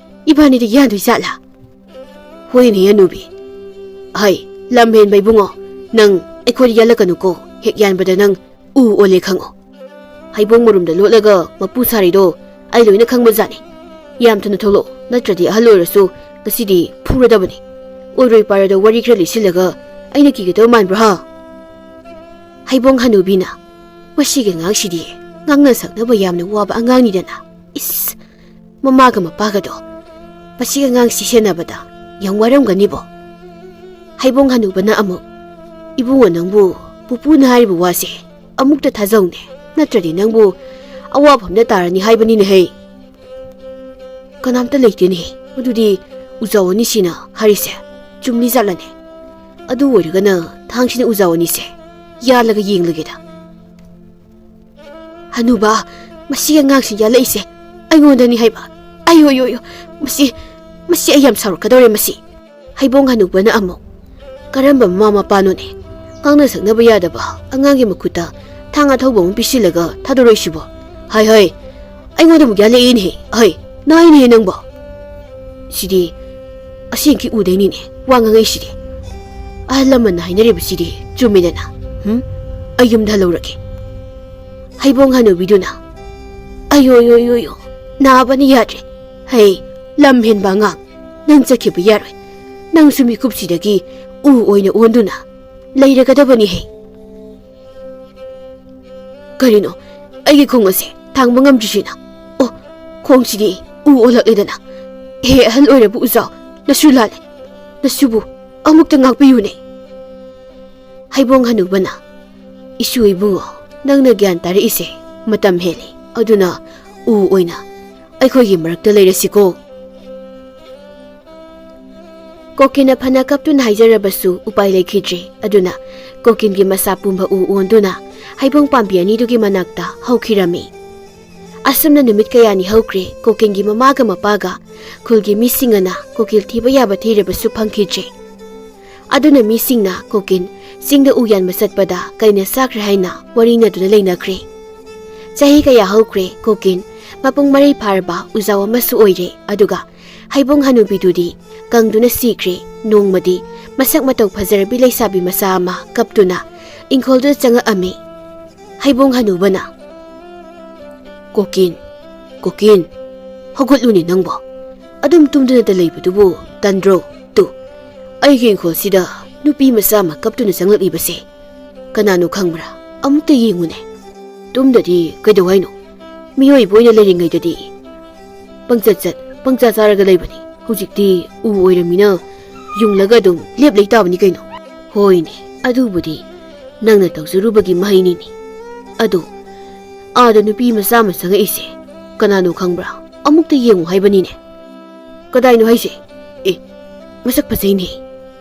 ꯏꯕꯥꯅꯤꯗ ꯌꯥꯟꯗꯣꯏ ꯖꯥꯠꯂꯥ?" "ꯍꯣꯏꯅꯦ ꯍꯅꯨꯕꯤ꯫ ꯍꯩ, ꯂꯝ ꯍꯦꯟꯕ ꯏꯕꯨꯡꯉꯣ, ꯅꯪ ꯑꯩꯈꯣꯏꯗ ꯌꯥꯜꯂꯛꯀꯅꯨꯀꯣ, ꯍꯦꯛ ꯌꯥꯟꯕꯗ ꯅꯪ ꯎ ꯑꯣꯜꯂꯦ ꯈꯪꯉꯣ꯫ ꯍꯩꯕꯣꯡ ꯃꯔꯨꯝꯗ ꯂꯣꯠꯂꯒ ꯃꯄꯨ ꯁꯥꯔꯤꯗꯣ ꯑꯩ ꯂꯣꯏꯅ ꯈꯪꯕꯖꯥꯠꯅꯤ꯫ ꯌꯥꯝ ꯊꯨꯅ ꯊꯣꯛꯂꯛꯑꯣ, ꯅꯠꯇ꯭ꯔꯗꯤ ꯑꯍꯜ ꯑꯣꯏꯔꯁꯨ ꯉꯁꯤꯗꯤ ꯐꯨꯔꯗꯕꯅꯤ꯫ ꯑꯣꯏꯔꯣꯏ ꯄꯥꯔꯣꯏꯗ ꯋꯥꯔꯤ ꯈꯔ ꯂꯤꯁꯤꯜꯂꯒ ꯑꯩꯅ ꯀꯤꯒꯗꯕ ꯃꯥꯟꯕ꯭ꯔꯣ ꯍꯥ?" ꯍꯩꯕꯣꯡ ꯍꯅꯨꯕꯤꯅ, "ꯃꯁꯤꯒꯤ ꯑꯉꯥꯡꯁꯤꯗꯤ ꯉꯥꯡꯅ ꯁꯛꯅꯕ ꯌꯥꯝꯅ ꯋꯥꯕ ꯑꯉꯥꯡꯅꯤꯗꯅ꯫ ꯏꯁ, ꯃꯃꯥꯒ ꯃꯄꯥꯒꯗꯣ ꯃꯁꯤꯒꯤ ꯑꯉꯥꯡꯁꯤ ꯁꯦꯟꯅꯕꯗ ꯌꯥꯝ ꯋꯥꯔꯝꯒꯅꯤꯕꯣ꯫" ꯍꯩꯕꯣꯡ ꯍꯅꯨꯕꯅ ꯑꯃꯨꯛ, "ꯏꯕꯨꯡꯉꯣ ꯅꯪꯕꯨ ꯄꯨꯄꯨꯅ ꯍꯥꯏꯔꯤꯕ ꯋꯥꯁꯦ ꯑꯃꯨꯛꯇ ꯊꯥꯖꯧꯅꯦ꯫ ꯅꯠꯇ꯭ꯔꯗꯤ ꯅꯪꯕꯨ ꯑꯋꯥꯐꯝꯗ ꯇꯥꯔꯅꯤ ꯍꯥꯏꯕꯅꯤꯅꯦꯍꯦ꯫ ꯀꯅꯥꯝꯇ ꯂꯩꯇꯦꯅꯦ꯫ ꯑꯗꯨꯗꯤ ꯎꯖꯥꯎ ꯑꯅꯤꯁꯤꯅ ꯍꯥꯏꯔꯤꯁꯦ ꯆꯨꯝꯂꯤ ꯖꯥꯠꯂꯅꯦ? ꯑꯗꯨ ꯑꯣꯏꯔꯒꯅ ꯊꯥꯡꯁꯤꯅ ꯎꯖꯥꯎ ꯑꯅꯤꯁꯦ ꯌꯥꯜꯂꯒ ꯌꯦꯡꯂꯒꯦꯗ꯫ ꯍꯅꯨꯕ, ꯃꯁꯤ ꯑꯉꯥꯡꯁꯤ ꯌꯥꯜꯂꯛꯏꯁꯦ ꯑꯩꯉꯣꯟꯗꯅꯤ ꯍꯥꯏꯕ꯫ ꯑꯌꯣ, ꯑꯌꯣ, ꯑꯌꯣ, ꯃꯁꯤ, ꯃꯁꯤ ꯑꯩ ꯌꯥꯝ ꯁꯥꯎꯔꯛꯀꯗꯧꯔꯦ ꯃꯁꯤ꯫ ꯍꯩꯕꯣꯡ ꯍꯅꯨꯕꯅ ꯑꯃꯨꯛ, "ꯀꯔꯝꯕ ꯃꯃꯥ ꯃꯄꯥꯅꯣꯅꯦ? ꯉꯥꯡꯅ ꯁꯛꯅꯕ ꯌꯥꯗꯕ ꯑꯉꯥꯡꯒꯤ ꯃꯈꯨꯠꯇ ꯊꯥꯡ ꯑꯊꯧꯕ ꯑꯃ ꯄꯤꯁꯤꯜꯂꯒ ꯊꯥꯗꯣꯔꯛꯏꯁꯤꯕꯣ? ꯍꯥꯏ ꯍꯥꯏ, ꯑꯩꯉꯣꯟꯗ ꯑꯃꯨꯛ ꯌꯥꯜꯂꯛꯏꯅꯦꯍꯦ꯫ ꯑꯍꯩ, ꯅꯥꯏꯅꯦꯍꯦ ꯅꯪꯕꯣ꯫ ꯁꯤꯗꯤ ꯑꯁꯦꯡꯀꯤ ꯎꯗꯩꯅꯤꯅꯦ ꯋꯥ ꯉꯥꯡꯉꯛꯏꯁꯤꯗꯤ꯫ ꯑꯍꯜ ꯂꯃꯟꯅ ꯍꯥꯏꯅꯔꯤꯕꯁꯤꯗꯤ ꯆꯨꯝꯃꯤꯗꯅ꯫ ꯍꯨꯝ? ꯑꯩ ꯌꯨꯝꯗ ꯍꯜꯂꯧꯔꯒꯦ꯫" ꯍꯩꯕꯣꯡ ꯍꯅꯨꯕꯤꯗꯨꯅ, "ꯑꯌꯣ, ꯌꯣ, ꯌꯣ, ꯌꯣ, ꯅꯥꯕꯅ ꯌꯥꯗ꯭ꯔꯦ꯫ ꯍꯩ, ꯂꯝ ꯍꯦꯟꯕ ꯑꯉꯥꯡ, ꯅꯪ ꯆꯠꯈꯤꯕ ꯌꯥꯔꯣꯏ꯫ ꯅꯪꯁꯨ ꯃꯤꯀꯨꯞꯁꯤꯗꯒꯤ ꯎ ꯑꯣꯏꯅ ꯑꯣꯟꯗꯨꯅ ꯂꯩꯔꯒꯗꯕꯅꯤꯍꯦ꯫" ꯀꯔꯤꯅꯣ ꯑꯩꯒꯤ ꯈꯣꯡ ꯑꯁꯦ ꯊꯥꯡꯕ ꯉꯝꯗ꯭ꯔꯤꯁꯤꯅ? ꯑꯣ, ꯈꯣꯡꯁꯤꯗꯤ ꯎ ꯑꯣꯜꯂꯛꯂꯦꯗꯅ꯫ ꯍꯦ ꯑꯍꯜ ꯑꯣꯏꯔꯕ ꯎꯖꯥꯎ, ꯅꯁꯨ ꯂꯥꯜꯂꯦ꯫ ꯅꯁꯨꯕꯨ ꯑꯃꯨꯛꯇ ꯉꯥꯛꯄꯤꯌꯨꯅꯦ꯫ ꯍꯩꯕꯣꯡ ꯍꯅꯨꯕꯅ, "ꯏꯁꯨ ꯏꯕꯨꯡꯉꯣ, ꯅꯪꯅ ꯒ꯭ꯌꯥꯟ ꯇꯥꯔꯛꯏꯁꯦ ꯃꯇꯝ ꯍꯦꯜꯂꯦ꯫ ꯑꯗꯨꯅ ꯎ ꯑꯣꯏꯅ ꯑꯩꯈꯣꯏꯒꯤ ꯃꯔꯛꯇ ꯂꯩꯔꯁꯤꯀꯣ꯫" ꯀꯣꯀꯤꯟꯅ ꯐꯅ ꯀꯞꯇꯨꯅ ꯍꯥꯏꯖꯔꯕꯁꯨ ꯎꯄꯥꯏ ꯂꯩꯈꯤꯗ꯭ꯔꯦ꯫ ꯑꯗꯨꯅ ꯀꯣꯀꯤꯟꯒꯤ ꯃꯁꯥ ꯄꯨꯝꯕ ꯎ ꯑꯣꯟꯗꯨꯅ ꯍꯩꯕꯣꯡ ꯄꯥꯝꯕꯤ ꯑꯅꯤꯗꯨꯒꯤ ꯃꯅꯥꯛꯇ ꯍꯧꯈꯤꯔꯝꯃꯤ꯫ ꯑꯁꯨꯝꯅ ꯅꯨꯃꯤꯠ ꯀꯌꯥꯅꯤ ꯍꯧꯈ꯭ꯔꯦ꯫ ꯀꯣꯀꯤꯟꯒꯤ ꯃꯃꯥꯒ ꯃꯄꯥꯒ ꯈꯨꯜꯒꯤ ꯃꯤꯁꯤꯡ ꯑꯅ ꯀꯣꯀꯤꯜ ꯊꯤꯕ ꯌꯥꯕ ꯊꯤꯔꯕꯁꯨ ꯐꯪꯈꯤꯗ꯭ꯔꯦ꯫ ꯑꯗꯨꯅ ꯃꯤꯁꯤꯡꯅ ꯀꯣꯀꯤꯟ ꯆꯤꯡꯗ ꯎ ꯌꯥꯟꯕ ꯆꯠꯄꯗ ꯀꯩꯅ ꯆꯥꯈ꯭ꯔꯦ ꯍꯥꯏꯅ ꯋꯥꯔꯤꯅꯗꯨꯅ ꯂꯩꯅꯈ꯭ꯔꯦ꯫ ꯆꯍꯤ ꯀꯌꯥ ꯍꯧꯈ꯭ꯔꯦ, ꯀꯣꯀꯤꯟ ꯃꯄꯨꯡ ꯃꯔꯩ ꯐꯥꯔꯕ ꯎꯖꯥꯎ ꯑꯃꯁꯨ ꯑꯣꯏꯔꯦ꯫ ꯑꯗꯨꯒ ꯍꯩꯕꯣꯡ ꯍꯅꯨꯕꯤꯗꯨꯗꯤ ꯀꯪꯗꯨꯅ ꯁꯤꯈ꯭ꯔꯦ꯫ ꯅꯣꯡꯃꯗꯤ ꯃꯁꯛ ꯃꯇꯧ ꯐꯖꯔꯕꯤ ꯂꯩꯁꯥꯕꯤ ꯃꯆꯥ ꯑꯃ ꯀꯞꯇꯨꯅ ꯏꯪꯈꯣꯜꯗꯨꯗ ꯆꯪꯉꯛꯑꯝꯃꯤ꯫ ꯍꯩꯕꯣꯡ ꯍꯅꯨꯕꯅ, "ꯀꯣꯀꯤꯟ, ꯀꯣꯀꯤꯟ, ꯍꯧꯒꯠꯂꯨꯅꯦ ꯅꯪꯕꯣ꯫ ꯑꯗꯨꯝ ꯇꯨꯝꯗꯨꯅꯇ ꯂꯩꯕꯗꯨꯕꯨ ꯇꯟꯗ꯭ꯔꯣ? ꯇꯨ, ꯑꯩꯒꯤ ꯏꯪꯈꯣꯜꯁꯤꯗ ꯅꯨꯄꯤ ꯃꯆꯥ ꯑꯃ ꯀꯞꯇꯨꯅ ꯆꯪꯂꯛꯂꯤꯕꯁꯦ ꯀꯅꯥꯅꯣ ꯈꯪꯕ꯭ꯔꯥ? ꯑꯃꯨꯛꯇ ꯌꯦꯡꯉꯨꯅꯦ꯫ ꯇꯨꯝꯗꯗꯤ ꯀꯩꯗꯧ ꯍꯥꯏꯅꯣ? ꯃꯤꯑꯣꯏꯕ ꯑꯣꯏꯅ ꯂꯩꯔꯤꯉꯩꯗꯗꯤ ꯄꯪꯆꯠ ꯆꯠ, ꯄꯪꯆꯥ ꯆꯥꯔꯒ ꯂꯩꯕꯅꯤ꯫ ꯍꯧꯖꯤꯛꯇꯤ ꯎ ꯑꯣꯏꯔꯝꯃꯤꯅ ꯌꯨꯡꯂꯒ ꯑꯗꯨꯝ ꯂꯦꯞ ꯂꯩ ꯇꯥꯕꯅꯤ ꯀꯩꯅꯣ꯫" "ꯍꯣꯏꯅꯦ, ꯑꯗꯨꯕꯨꯗꯤ ꯅꯪꯅ ꯇꯧꯖꯔꯨꯕꯒꯤ ꯃꯍꯩꯅꯤꯅꯦ꯫ ꯑꯗꯣ ꯑꯥꯗ ꯅꯨꯄꯤ ꯃꯆꯥ ꯑꯃ ꯆꯪꯉꯛꯏꯁꯦ ꯀꯅꯥꯅꯣ ꯈꯪꯕ꯭ꯔꯥ? ꯑꯃꯨꯛꯇ ꯌꯦꯡꯉꯨ ꯍꯥꯏꯕꯅꯤꯅꯦ꯫ ꯀꯗꯥꯏꯅꯣ ꯍꯥꯏꯁꯦ? ꯑꯦ, ꯃꯁꯛ ꯐꯖꯩꯅꯦ꯫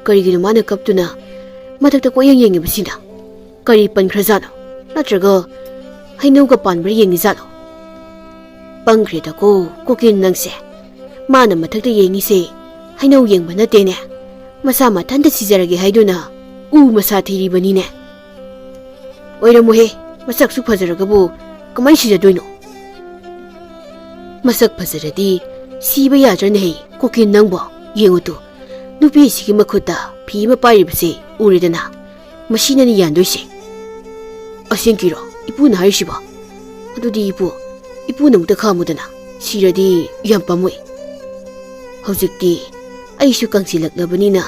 ꯀꯔꯤꯒꯤꯅꯣ ꯃꯥꯅ ꯀꯞꯇꯨꯅ ꯃꯊꯛꯇ ꯀꯣꯏꯌꯦꯡ ꯌꯦꯡꯉꯤꯕꯁꯤꯅ? ꯀꯔꯤ ꯄꯟꯈ꯭ꯔꯖꯥꯠꯅꯣ? ꯅꯠꯇ꯭ꯔꯒ ꯍꯩꯅꯧꯒ ꯄꯥꯟꯕ꯭ꯔꯥ ꯌꯦꯡꯉꯤꯖꯥꯠꯂꯣ? ꯄꯪꯈ꯭ꯔꯦꯗꯀꯣ, ꯀꯣꯀꯤꯟ ꯅꯪꯁꯦ꯫ ꯃꯥꯅ ꯃꯊꯛꯇ ꯌꯦꯡꯉꯤꯁꯦ ꯍꯩꯅꯧ ꯌꯦꯡꯕ ꯅꯠꯇꯦꯅꯦ꯫ ꯃꯁꯥ ꯃꯊꯟꯇ ꯁꯤꯖꯔꯒꯦ ꯍꯥꯏꯗꯨꯅ ꯎ ꯃꯁꯥ ꯊꯤꯔꯤꯕꯅꯤꯅꯦ꯫ ꯑꯣꯏꯔꯝꯃꯣꯏꯍꯦ, ꯃꯁꯛꯁꯨ ꯐꯖꯔꯒꯕꯨ ꯀꯃꯥꯏ ꯁꯤꯖꯗꯣꯏꯅꯣ? ꯃꯁꯛ ꯐꯖꯔꯗꯤ ꯁꯤꯕ ꯌꯥꯗ꯭ꯔꯅꯦꯍꯦ, ꯀꯣꯀꯤꯟ ꯅꯪꯕꯣ? ꯌꯦꯡꯉꯨ ꯇꯨ, ꯅꯨꯄꯤꯁꯤꯒꯤ ꯃꯈꯨꯠꯇ ꯐꯤ ꯑꯃ ꯄꯥꯏꯔꯤꯕꯁꯦ ꯎꯔꯦꯗꯅ? ꯃꯁꯤꯅꯅꯤ ꯌꯥꯟꯗꯣꯏꯁꯦ꯫ ꯑꯁꯦꯡꯀꯤꯔꯣ ꯏꯄꯨꯅ ꯍꯥꯏꯔꯤꯁꯤꯕꯣ? ꯑꯗꯨꯗꯤ ꯏꯄꯨ, ꯏꯄꯨꯅ ꯑꯃꯨꯛꯇ ꯈꯥꯝꯃꯨꯗꯅ, ꯁꯤꯔꯗꯤ ꯌꯥꯝ ꯄꯥꯝꯃꯨꯏ꯫ ꯍꯧꯖꯤꯛꯇꯤ ꯑꯩꯁꯨ ꯀꯪꯁꯤꯜꯂꯛꯂꯕꯅꯤꯅ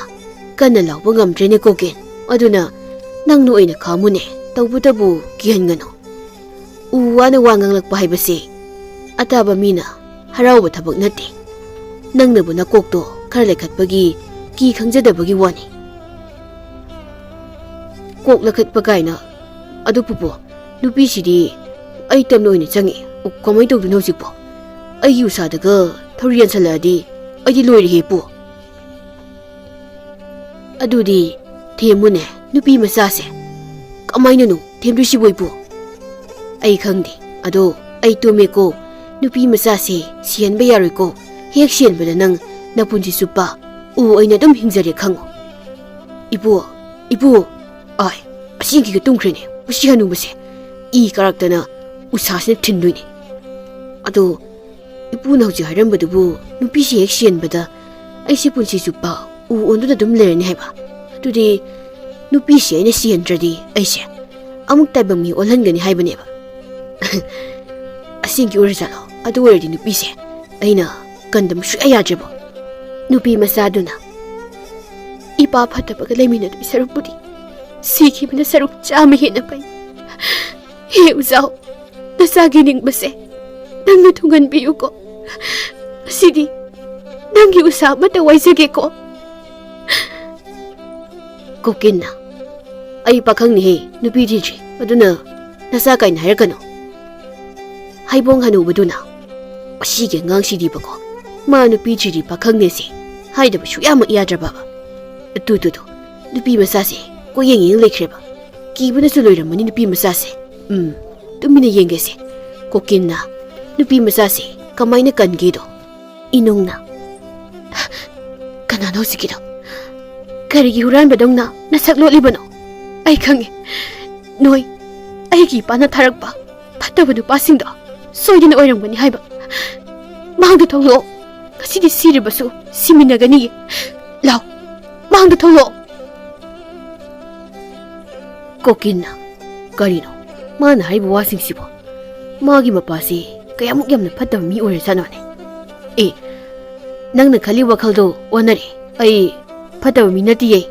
ꯀꯟꯅ ꯂꯥꯎꯕ ꯉꯝꯗ꯭ꯔꯦꯅꯦ ꯀꯣꯀꯤꯟ꯫ ꯑꯗꯨꯅ ꯅꯪꯅ ꯑꯣꯏꯅ ꯈꯥꯝꯃꯨꯅꯦ, ꯇꯧꯕꯇꯕꯨ ꯀꯤꯍꯟꯒꯅꯨ꯫ ꯎ ꯋꯥꯅ ꯋꯥ ꯉꯥꯡꯂꯛꯄ ꯍꯥꯏꯕꯁꯦ ꯑꯇꯥꯕ ꯃꯤꯅ ꯍꯔꯥꯎꯕ ꯊꯕꯛ ꯅꯠꯇꯦ꯫ ꯅꯪꯅꯕꯨ ꯅꯀꯣꯛꯇꯣ ꯈꯔ ꯂꯩꯈꯠꯄꯒꯤ ꯀꯤ ꯈꯪꯖꯗꯕꯒꯤ ꯋꯥꯅꯤ꯫ ꯀꯣꯛ ꯂꯩꯈꯠꯄ ꯀꯥꯏꯅ꯫ ꯑꯗꯨ ꯄꯨꯄꯨ, ꯅꯨꯄꯤꯁꯤꯗꯤ ꯑꯩ ꯇꯝꯅ ꯑꯣꯏꯅ ꯆꯪꯉꯤ꯫ ꯑꯣ, ꯀꯃꯥꯏꯅ ꯇꯧꯗꯣꯏꯅꯣ ꯍꯧꯖꯤꯛꯄꯣ? ꯑꯩꯒꯤ ꯎꯁꯥꯗꯒ ꯊꯧꯔꯤ ꯌꯥꯟꯁꯜꯂꯛꯑꯗꯤ ꯑꯩꯗꯤ ꯂꯣꯏꯔꯦꯍꯦ ꯄꯨ꯫ ꯑꯗꯨꯗꯤ ꯊꯦꯝꯃꯨꯅꯦ, ꯅꯨꯄꯤ ꯃꯆꯥꯁꯦ꯫ ꯀꯃꯥꯏꯅꯅꯣ ꯊꯦꯝꯗꯣꯏꯁꯤꯕꯣ ꯏꯄꯨ? ꯑꯩ ꯈꯪꯗꯦ, ꯑꯗꯣ ꯑꯩ ꯇꯨꯝꯃꯦꯀꯣ꯫ ꯅꯨꯄꯤ ꯃꯆꯥꯁꯦ ꯁꯤꯍꯟꯕ ꯌꯥꯔꯣꯏꯀꯣ꯫ ꯍꯦꯛ ꯁꯤꯍꯟꯕꯗ ꯅꯪ ꯅꯄꯨꯟꯁꯤ ꯆꯨꯞꯄ ꯎ ꯑꯣꯏꯅ ꯑꯗꯨꯝ ꯍꯤꯡꯖꯔꯦ ꯈꯪꯉꯨ꯫ ꯏꯄꯨ, ꯏꯄꯨ! ꯑꯥꯏ, ꯑꯁꯦꯡꯀꯤꯒ ꯇꯨꯝꯈ꯭ꯔꯦꯅꯦ ꯃꯁꯤ ꯍꯅꯨꯕꯁꯦ꯫ ꯏ ꯀꯥꯔꯛꯇꯅ ꯎꯁꯥꯁꯤꯅ ꯊꯤꯟꯗꯣꯏꯅꯦ꯫ ꯑꯗꯣ ꯏꯄꯨꯅ ꯍꯧꯖꯤꯛ ꯍꯥꯏꯔꯝꯕꯗꯨꯕꯨ ꯅꯨꯄꯤꯁꯤ ꯍꯦꯛ ꯁꯤꯍꯟꯕꯗ ꯑꯩꯁꯦ ꯄꯨꯟꯁꯤ ꯆꯨꯞꯄ ꯎ ꯑꯣꯟꯗꯨꯅ ꯑꯗꯨꯝ ꯂꯩꯔꯅꯤ ꯍꯥꯏꯕ? ꯑꯗꯨꯗꯤ ꯅꯨꯄꯤꯁꯤ ꯑꯩꯅ ꯁꯤꯍꯟꯗ꯭ꯔꯗꯤ ꯑꯩꯁꯦ ꯑꯃꯨꯛ ꯇꯥꯏꯕꯪ ꯃꯤ ꯑꯣꯜꯍꯟꯒꯅꯤ ꯍꯥꯏꯕꯅꯦꯕ꯫ ꯑꯁꯦꯡꯀꯤ ꯑꯣꯏꯔꯖꯥꯠꯂꯣ? ꯑꯗꯨ ꯑꯣꯏꯔꯗꯤ ꯅꯨꯄꯤꯁꯦ ꯑꯩꯅ ꯀꯟꯗꯕ ꯁꯨꯛꯌꯥ ꯌꯥꯗ꯭ꯔꯦꯕꯣ꯫ ꯅꯨꯄꯤ ꯃꯆꯥꯗꯨꯅ, "ꯏꯄꯥ ꯐꯠꯇꯕꯒ ꯂꯩꯃꯤꯟꯅꯗꯣꯏ ꯁꯔꯨꯛꯄꯨꯗꯤ ꯁꯤꯈꯤꯕꯅ ꯁꯔꯨꯛ ꯆꯥꯝꯃ ꯍꯦꯟꯅ ꯐꯩ꯫ ꯍꯦ ꯎꯖꯥꯎ, ꯅꯆꯥꯒꯤ ꯅꯤꯡꯕꯁꯦ ꯅꯪꯅ ꯊꯨꯡꯍꯟꯕꯤꯌꯨꯀꯣ꯫ ꯉꯁꯤꯗꯤ ꯅꯪꯒꯤ ꯎꯁꯥ ꯑꯃꯠꯇ ꯋꯥꯏꯖꯒꯦꯀꯣ꯫" ꯀꯣꯀꯤꯟꯅ, "ꯑꯩ ꯄꯥꯈꯪꯅꯤꯍꯦ, ꯅꯨꯄꯤ ꯊꯤꯗ꯭ꯔꯤ, ꯑꯗꯨꯅ ꯅꯆꯥ ꯀꯥꯏꯅ ꯍꯥꯏꯔꯛꯀꯅꯨ꯫" ꯍꯩꯕꯣꯡ ꯍꯅꯨꯕꯗꯨꯅ, "ꯑꯁꯤꯒꯤ ꯑꯉꯥꯡꯁꯤꯗꯤꯕꯀꯣ, ꯃꯥ ꯅꯨꯄꯤ ꯊꯤꯔꯤ ꯄꯥꯈꯪꯅꯦꯁꯦ ꯍꯥꯏꯗꯕ ꯁꯨꯛꯌꯥꯃꯛ ꯌꯥꯗ꯭ꯔꯕꯕ꯫ ꯑꯗꯨꯗꯨꯗꯣ, ꯅꯨꯄꯤ ꯃꯆꯥꯁꯦ ꯀꯣꯏꯌꯦꯡ ꯌꯦꯡ ꯂꯩꯈ꯭ꯔꯦꯕ꯫ ꯀꯤꯕꯅꯁꯨ ꯂꯣꯏꯔꯝꯃꯅꯤ ꯅꯨꯄꯤ ꯃꯆꯥꯁꯦ꯫ ꯎꯝ, ꯇꯨꯃꯤꯟꯅ ꯌꯦꯡꯒꯦꯁꯦ꯫ ꯀꯣꯀꯤꯟꯅ ꯅꯨꯄꯤ ꯃꯆꯥꯁꯦ ꯀꯃꯥꯏꯅ ꯀꯟꯒꯦꯗꯣ?" ꯏꯅꯨꯡꯅ, "ꯀꯅꯥꯅꯣ ꯍꯧꯖꯤꯛꯀꯤꯗꯣ? ꯀꯔꯤꯒꯤ ꯍꯨꯔꯥꯟꯕꯗꯧꯅ ꯅꯁꯛ ꯂꯣꯠꯂꯤꯕꯅꯣ? ꯑꯩ ꯈꯪꯉꯦ꯫ ꯅꯣꯏ, ꯑꯩꯒꯤ ꯏꯄꯥꯅ ꯊꯥꯔꯛꯄ ꯐꯠꯇꯕ ꯅꯨꯄꯥꯁꯤꯡꯗꯣ ꯁꯣꯏꯗꯅ ꯑꯣꯏꯔꯝꯒꯅꯤ ꯍꯥꯏꯕ꯫ ꯃꯥꯡꯗ ꯊꯣꯛꯂꯛꯑꯣ꯫ ꯉꯁꯤꯗꯤ ꯁꯤꯔꯕꯁꯨ ꯁꯤꯃꯤꯟꯅꯒꯅꯤꯌꯦ꯫ ꯂꯥꯎ, ꯃꯥꯡꯗ ꯊꯣꯛꯂꯛꯑꯣ꯫" ꯀꯣꯀꯤꯟꯅ, "ꯀꯔꯤꯅꯣ ꯃꯥꯅ ꯍꯥꯏꯔꯤꯕ ꯋꯥꯁꯤꯡꯁꯤꯕꯣ? ꯃꯥꯒꯤ ꯃꯄꯥꯁꯤ ꯀꯌꯥꯃꯨꯛ ꯌꯥꯝꯅ ꯐꯠꯇꯕ ꯃꯤ ꯑꯣꯏꯔꯖꯥꯠꯅꯣꯅꯦ? ꯑꯦ, ꯅꯪꯅ ꯈꯜꯂꯤ ꯋꯥꯈꯜꯗꯣ ꯑꯣꯟꯅꯔꯦ꯫ ꯑꯩ ꯐꯠꯇꯕ ꯃꯤ ꯅꯠꯇꯤꯌꯦ꯫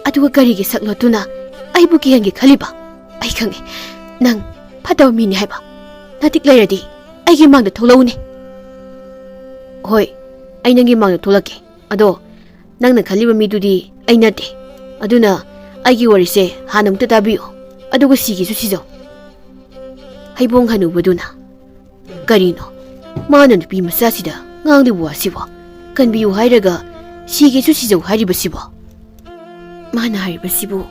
ꯑꯗꯨꯒ ꯀꯔꯤꯒꯤ ꯁꯛꯂꯣꯠꯇꯨꯅ ꯑꯩꯕꯨ ꯀꯤꯍꯟꯒꯦ ꯈꯜꯂꯤꯕ? ꯑꯩ ꯈꯪꯉꯦ, ꯅꯪ ꯐꯠꯇꯕ ꯃꯤꯅꯤ ꯍꯥꯏꯕ꯫ ꯅꯇꯤꯛ ꯂꯩꯔꯗꯤ ꯑꯩꯒꯤ ꯃꯥꯡꯗ ꯊꯣꯛꯂꯛꯎꯅꯦ꯫" "ꯍꯣꯏ, ꯑꯩ ꯅꯪꯒꯤ ꯃꯥꯡꯗ ꯊꯣꯛꯂꯛꯀꯦ꯫ ꯑꯗꯣ ꯅꯪꯅ ꯈꯜꯂꯤꯕ ꯃꯤꯗꯨꯗꯤ ꯑꯩ ꯅꯠꯇꯦ꯫ ꯑꯗꯨꯅ ꯑꯩꯒꯤ ꯋꯥꯔꯤꯁꯦ ꯍꯥꯟꯅ ꯑꯃꯨꯛꯇ ꯇꯥꯕꯤꯌꯨ, ꯑꯗꯨꯒ ꯁꯤꯒꯦꯁꯨ ꯁꯤꯖꯧ꯫" ꯍꯩꯕꯣꯡ ꯍꯅꯨꯕꯗꯨꯅ, "ꯀꯔꯤꯅꯣ ꯃꯥꯅ ꯅꯨꯄꯤ ꯃꯆꯥꯁꯤꯗ ꯉꯥꯡꯂꯤꯕ ꯋꯥꯁꯤꯕꯣ? ꯀꯟꯕꯤꯌꯨ ꯍꯥꯏꯔꯒ ꯁꯤꯒꯦꯁꯨ ꯁꯤꯖꯧ ꯍꯥꯏꯔꯤꯕꯁꯤꯕꯣ? ꯃꯥꯅ ꯍꯥꯏꯔꯤꯕꯁꯤꯕꯨ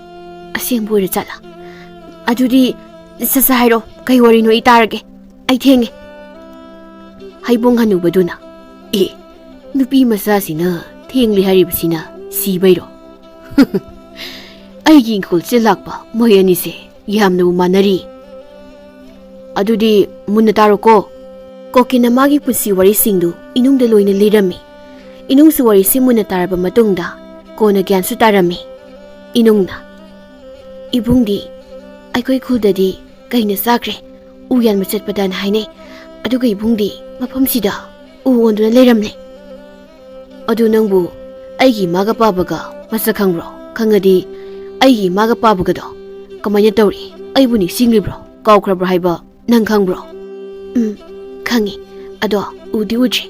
ꯑꯁꯦꯡꯕ ꯑꯣꯏꯔ ꯖꯥꯠꯂꯥ? ꯑꯗꯨꯗꯤ ꯁꯠ ꯁꯠ ꯍꯥꯏꯔꯣ, ꯀꯩ ꯋꯥꯔꯤꯅꯣ? ꯑꯩ ꯇꯥꯔꯒꯦ꯫ ꯑꯩ ꯊꯦꯡꯉꯦ꯫" ꯍꯩꯕꯣꯡ ꯍꯅꯨꯕꯗꯨꯅ, "ꯑꯦ, ꯅꯨꯄꯤ ꯃꯆꯥꯁꯤꯅ ꯊꯦꯡꯂꯦ ꯍꯥꯏꯔꯤꯕꯁꯤꯅ ꯁꯤꯕꯩꯔꯣ? ꯑꯩꯒꯤ ꯏꯪꯈꯣꯜꯁꯤꯗ ꯂꯥꯛꯄ ꯃꯣꯏ ꯑꯅꯤꯁꯦ ꯌꯥꯝꯅꯕꯨ ꯃꯥꯟꯅꯔꯤ꯫ ꯑꯗꯨꯗꯤ ꯃꯨꯟꯅ ꯇꯥꯔꯣꯀꯣ꯫" ꯀꯣꯀꯤꯟꯅ ꯃꯥꯒꯤ ꯄꯨꯟꯁꯤ ꯋꯥꯔꯤꯁꯤꯡꯗꯨ ꯏꯅꯨꯡꯗ ꯂꯣꯏꯅ ꯂꯤꯔꯝꯃꯤ꯫ ꯏꯅꯨꯡꯁꯨ ꯋꯥꯔꯤꯁꯤ ꯃꯨꯟꯅ ꯇꯥꯔꯕ ꯃꯇꯨꯡꯗ ꯀꯣꯟꯅ ꯒ꯭ꯌꯥꯟꯁꯨ ꯇꯥꯔꯝꯃꯤ꯫ ꯏꯅꯨꯡꯅ, "ꯏꯕꯨꯡꯗꯤ ꯑꯩꯈꯣꯏ ꯈꯨꯜꯗꯗꯤ ꯀꯩꯅ ꯆꯥꯈ꯭ꯔꯦ, ꯎ ꯌꯥꯟꯕ ꯆꯠꯄꯗꯅ ꯍꯥꯏꯅꯩ꯫ ꯑꯗꯨꯒ ꯏꯕꯨꯡꯗꯤ ꯃꯐꯝꯁꯤꯗ ꯎ ꯑꯣꯟꯗꯨꯅ ꯂꯩꯔꯝꯂꯦ꯫ ꯑꯗꯨ ꯅꯪꯕꯨ ꯑꯩꯒꯤ ꯏꯃꯥꯒ ꯄꯥꯕꯒ ꯃꯁꯛ ꯈꯪꯕ꯭ꯔꯣ? ꯈꯪꯉꯗꯤ ꯑꯩꯒꯤ ꯏꯃꯥꯒ ꯄꯥꯕꯒꯗꯣ ꯀꯃꯥꯏꯅ ꯇꯧꯔꯤ? ꯑꯩꯕꯨ ꯅꯤꯡꯁꯤꯡꯂꯤꯕ꯭ꯔꯣ? ꯀꯥꯎꯈ꯭ꯔꯕ꯭ꯔꯣ ꯍꯥꯏꯕ ꯅꯪ ꯈꯪꯕ꯭ꯔꯣ?" "ꯎꯝ, ꯈꯪꯉꯤ꯫ ꯑꯗꯣ ꯎꯗꯤ ꯎꯗ꯭ꯔꯤ꯫